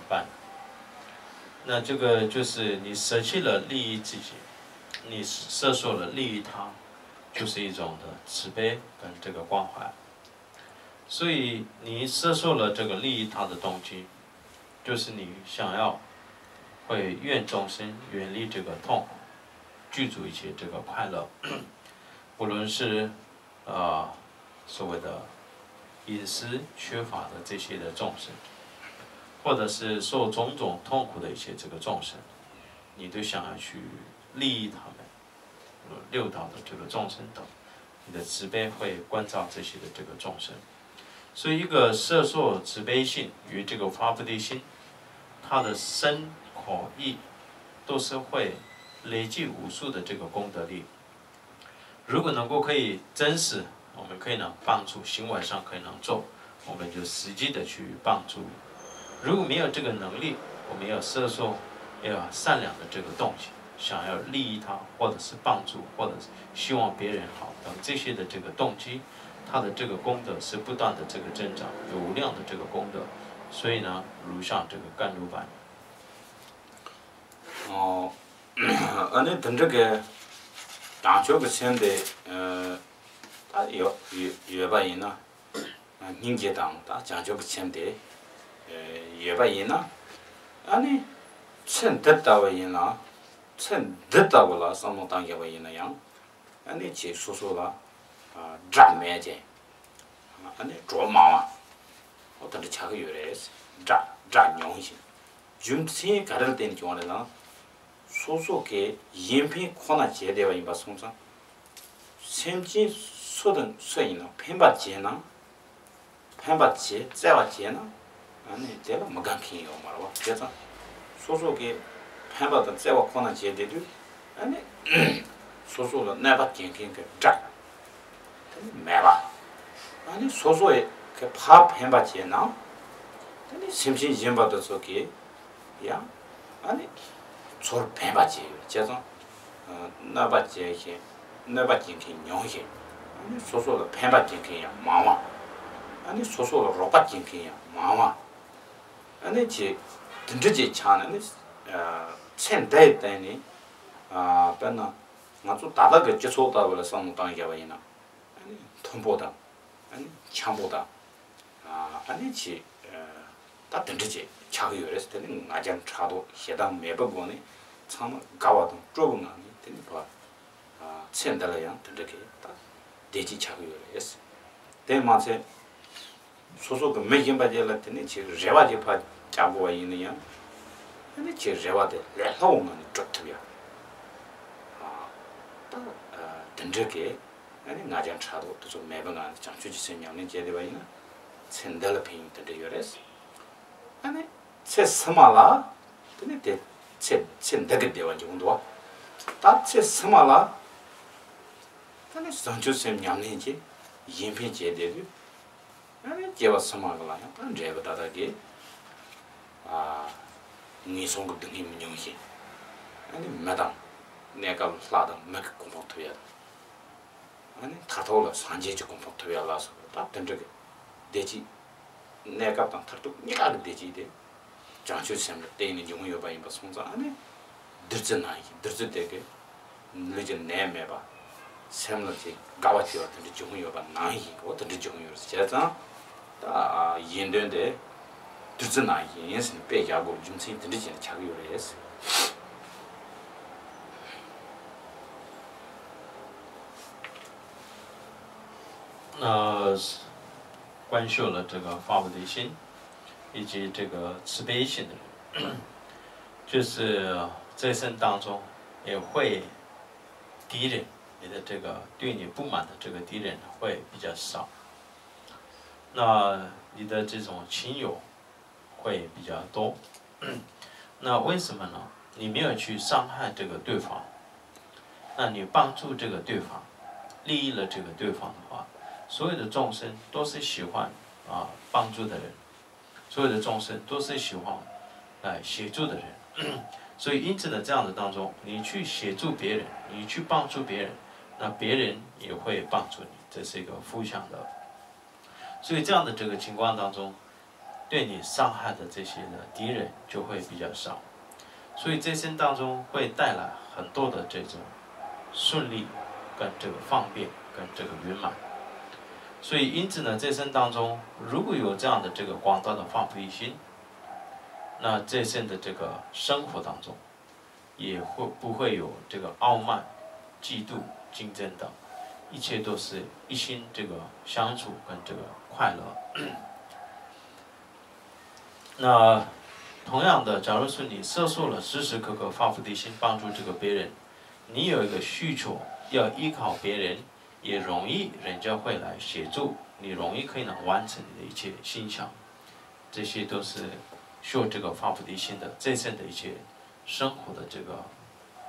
般。那这个就是你舍弃了利益自己，你舍舍受了利益他，就是一种的慈悲跟这个关怀。所以你舍受了这个利益他的动机，就是你想要会愿众生远离这个痛苦，具足一些这个快乐。无论是呃所谓的饮食缺乏的这些的众生，或者是受种种痛苦的一些这个众生，你都想要去利益他们，六道的这个众生等，你的慈悲会关照这些的这个众生。所以，一个摄受慈悲心与这个发菩提心，它的身口意都是会累积无数的这个功德力。 如果能够可以真实，我们可以呢帮助，行为上可以能做，我们就实际的去帮助。如果没有这个能力，我们要摄受，要善良的这个动机，想要利益他，或者是帮助，或者是希望别人好等这些的这个动机，它的这个功德是不断的这个增长，有无量的这个功德。所以呢，如像这个甘露般。 ཨ་ནི་དེ་འདྲ་གི་བྱང་ཆུབ་ཀྱི་སེམས་དེ་ད་ཡོད་ཡོད་ཡོད་པ་ཡིན་ན། སྙིང་རྗེ་དང་ད་བྱང་ཆུབ་ཀྱི་སེམས་དེ་ཡོད་པ་ཡིན་ན། ཨ་ནི་ཚེ་འདི་ལྟ་བུ་ཡིན་ན། ཚེ་འདི་ལྟ་བུ་ལ་བསམ་བློ་བཏང་བཞག་པ་ཡིན་ན་ཡང་། ཨ་ནི་ཁྱེད་སོ་སོ་ལ་ཨ་དགྲ་མེད་ཅིང་། ཨ་ནི་གྲོགས་མང་བ། འོ་དེ་འདྲ་ཆགས་ཀྱི་ཡོད་རེད། དགྲ་དགྲ་ཉུང་ཞིང་། རྒྱུ་མཚན་ག་རེ་ལ་བརྟེན་ནས་བྱུང་བ་རེད་ལབ་ན། སོ་སོ་གི་གཞན་ཕན་ཁོ་ན་བྱས་བསྡད་པ་ཡིན་པ་སོང་ཙང་། སེམས་ཅན་སུ་དང་སུ་ཡིན་ན་ཕན་པ་བྱས་ན། ཕན་པ་བྱས་བརྩེ་བ་བྱས་ན། ཨ་ནི་དེ་ལ་མི་དགའ་མཁན་ཡོད་མ་རེད་བ། བྱས་ཙང་། སོ་སོ་གི་ཕན་པ་དང་བརྩེ་བ་ཁོ་ན་བྱས་བསྡད་དུས། ཨ་ནི་སོ་སོ་ལ་གནོད་པ་སྐྱེལ་མཁན་གྱི་དགྲ་དེ་ནི་མེད་པ། ཨ་ནི་སོ་སོ་ཡི་གི་ཕར་ཕན་པ་བྱས་ན། དེ་ནི་སེམས་ཅན་གཞན་པ་དེ་ཚོ་གི་ཡང་ཨ་ནི་ཚུར་ཕན་པ་བྱས་ཡོད། བྱས་ཙང་། ཨ་གནོད་པ་བྱས་ཤིང་གནོད་པ་སྐྱེལ་མཁན་ཉུང་ཞིང་། ཨ་ནི་སོ་སོ་ལ་ཕན་པ་སྐྱེལ་མཁན་ཡང་མང་བ། ཨ་ནི་སོ་སོ་ལ་རོགས་པ་སྐྱེལ་མཁན་ཡང་མང་བ། ཨ་ནི་ཅིག་དེ་འདྲ་ཅིག་ཆགས་ནས་ནི། ཨ་ཚེ་འདི་ཡི་སྟེང་ནས། ཨ་དཔེར་ན་ང་ཚོ་ད་ལྟ་གི་སྤྱི་ཚོགས་ལྟ་བུ་ལ་བསམ་བློ་བཏང་བཞག་པ་ཡིན་ན། ཨ་ནི་མཐོན་པོ་དང་། ཨ་ནི་འཁྱམ་པོ་དང་། ཨ་ནི་ཅིག་ད་དེ་འདྲ་ཅིག་ཆགས་ཀྱི་ཡོད་རེད། དེ་ནི་ང་རྒྱལ་ཕྲག་དོག་ཞེ་སྡང་མེད་པའི་སྒོ་ནས་ཚང་མ་དགའ་བ་དང་སྤྲོ་བའི་ངང་ནས་དེ་ནི་བ། ཚེ་འདི་ལ་ཡང་དེ་འདྲ་གི་ད་བདེ་སྐྱིད་ཆགས་ཀྱི་ཡོད་རེད། དེ་མ་ཚད། སོ་སོ་གི་མི་གཞན་པ་དེ་ལ་དེ་ནི་ཆེས་རེ་བ་ཅིག་ཕར་བཅའ་དགོས་པ་ཡིན་ན་ཡང་། དེ་ནི་ཆེས་རེ་བ་དེ་ལས་སླ་བོ་ངང་ནས་འགྲུབ་ཐུབ་ཡ། ཨ་ད་ཨ་དེ་འདྲ་གི་ཨ་ནི་ང་རྒྱལ་ཕྲག་དོག་དེ་ཚོ་མེད་པའི་ངང་ནས་བྱང་ཆུབ་ཀྱི་སེམས་ཉམས་ལེན་བྱས་བསྡད་པ་ཡིན་ན། ཚེ་འདི་ལ་ཕན་ཡོན་དེ་འདྲ་ཡོད་རེད། ཨ་ནི་ཚེ་ཕྱི་མ་ལ་དེ་ནི་དེ་ཚེ་ཚེ་འདི་གི་བདེ་བ་འབྱུང་འདུག་བ། ད་ཚེ་ཕྱི་མ་ལ་དེ་ནི་བྱང་ཆུབ་སེམས་ཉམས་ལེན་གྱིས་གཞན་ཕན་བྱས་བསྡད་དུས། ཨ་ནི་སྐྱེ་བ་ཕྱི་མ་གི་ལ་ཡང་ད་འབྲས་བུ་ད་ལྟ་གི་ཨ་ངན་སོང་གི་སྡུག་བསྔལ་མི་མྱོང་ཞིང་། ཨ་ནི་མི་དང་གནས་སྐབས་ལྷ་དང་མི་གི་གོ་འཕང་ཐོབ་ཡ་དང་། ཨ་ནི་མཐར་ཐུག་ལ་སངས་རྒྱས་ཀྱི་གོ་འཕང་ཐོབ་ཡ་ལ་སོགས་པ་ད་དེ་འདྲ་གི་བདེ་སྐྱིད། གནས་སྐབས་དང་མཐར་ཐུག་གཉིས་ཀ་གི་བདེ་སྐྱིད་དེ། བྱང་ཆུབ་སེམས་ལ་བརྟེན་ནས་འབྱུང་གི་ཡོད་པ་ཡིན་པ་སོང་ཙང་། ཨ་ནི་བདུད་རྩི་ནང་བཞིན། བདུད་རྩི་དེ་གི་ལུས་ཀྱི་ནད་མེད་པ། སེམས་ལ་ཅིག་དགའ་བ་སྐྱེ་བ་དེ་འདྲ་འབྱུང་གི་ཡོད་པ་ནང་བཞིན། འོ་དེ་འདྲ་འབྱུང་གི་ཡོད་རེད། བྱས་ཙང་ད་གཞན་དོན་དེ་བདུད་རྩི་ནང་བཞིན་ཟེར་ནས་དཔེ་བཞག་དགོས་རྒྱུ་མཚན་དེ་འདྲ་ཅིག་ལ་ཆགས་ཀྱི་ཡོད་རེད། ཨ། 观修了这个发菩提心，以及这个慈悲心的人，就是这生当中也会敌人，你的这个对你不满的这个敌人会比较少，那你的这种情友会比较多。那为什么呢？你没有去伤害这个对方，那你帮助这个对方，利益了这个对方的话，所有的众生都是喜欢啊帮助的人，所有的众生都是喜欢来协助的人。所以因此呢，这样的当中，你去协助别人，你去帮助别人，那别人也会帮助你，这是一个互相的。所以这样的这个情况当中，对你伤害的这些的敌人就会比较少。所以这生当中会带来很多的这种顺利，跟这个方便，跟这个圆满。所以因此呢，这生当中如果有这样的这个广大的发菩提心，那这生的这个生活当中，也会不会有这个傲慢、嫉妒、竞争等，一切都是一心这个相处跟这个快乐。那同样的，假如说你摄受了时时刻刻发菩提心帮助这个别人，你有一个需求要依靠别人，也容易人家会来协助，你容易可以能完成你的一切心想。这些都是修这个发菩提心的真正的一些生活的这个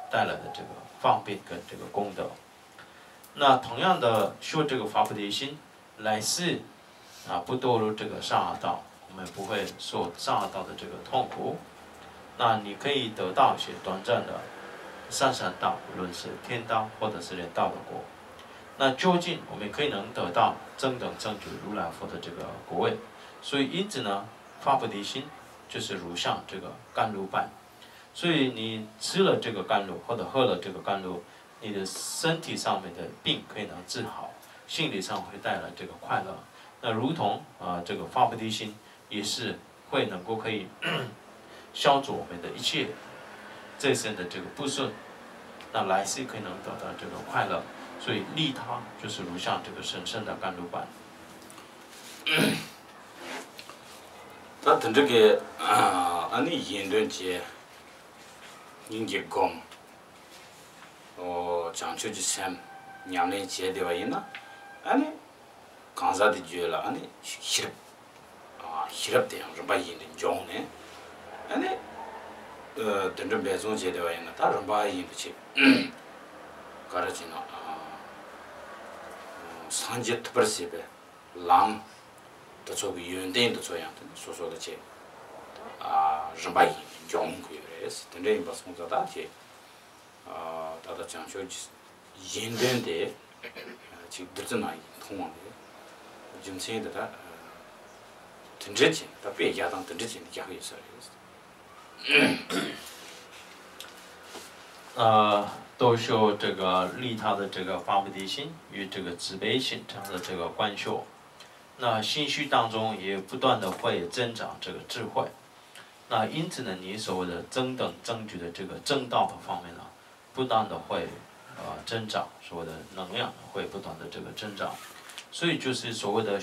带来的这个方便跟这个功德。那同样的，修这个发菩提心，来世啊不堕入这个三恶道，我们不会受三恶道的这个痛苦。那你可以得到一些短暂的三善道，无论是天道或者是人道的果。那究竟我们可以能得到正等正觉如来佛的这个果位。所以因此呢，发菩提心就是如像这个甘露般。所以你吃了这个甘露，或者喝了这个甘露，你的身体上面的病可以能治好，心理上会带来这个快乐。那如同啊，这个发菩提心也是会能够可以消除我们的一切这生的这个不顺，那来世可能得到这个快乐。所以利他就是如像这个神圣的甘露般。 ད་དེ་འདྲ་གི་ཨ་ནི་ཡིན་དོན་བྱས། སྙིང་གི་སྒོམ། ཨོ་བྱང་ཆུབ་ཀྱི་སེམས་ཉམས་ལེན་བྱས་བསྡད་པ་ཡིན་ན། ཨ་ནི་གང་ཟག་དེ་རྒྱུད་ལ་ཨ་ནི་ཤེས་རབ། ཨ་ཤེས་རབ་དེ་ཡང་རིམ་པ་བཞིན་དུ་འབྱུང་ནས། ཨ་ནི་ཨ་དེ་འདྲ་འབད་བརྩོན་བྱས་བསྡད་པ་ཡིན་ན། ད་རིམ་པ་བཞིན་དུ་བྱས། ག་རེ་བྱས་ན། ཨ་སངས་རྒྱས་ཐུབ་པར་བྱེད་པའི་ལམ་དེ་ཚོ་གི་ཡོན་ཏན་དེ་ཚོ་ཡང་དེ་ནི་སོ་སོ་ལ་བྱས། ཨ་རིམ་པ་བཞིན་དུ་འབྱུང་གི་ཡོད་རེད། དེ་འདྲ་ཡིན་པ་སོང་ཙང་ད་བྱས། ཨ་ད་ལྟ་བྱང་ཆུབ་ཀྱི་ཡོན་ཏན་དེ་ཅིག་བདུད་རྩི་ནང་བཞིན་མཐོང་བ་དེ། རྒྱུ་མཚན་དེ་ད་དེ་འདྲ་བྱས་ནས། ད་དཔེ་རྒྱག་སྟངས་དེ་འདྲ་བྱས་ནས་རྒྱག་གི་ཡོད་ས་རེད། 呃，都说这个利他的这个发菩提心与这个慈悲心，这样的这个观修，那心绪当中也不断的会增长这个智慧。那因此呢，你所谓的增等增觉的这个正道的方面呢，不断的会呃增长，所谓的能量会不断的这个增长。所以就是所谓的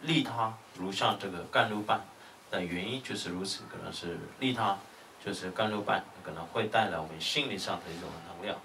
利他如像这个甘露般，那原因就是如此，可能是利他就是甘露般，可能会带来我们心理上的一种能量。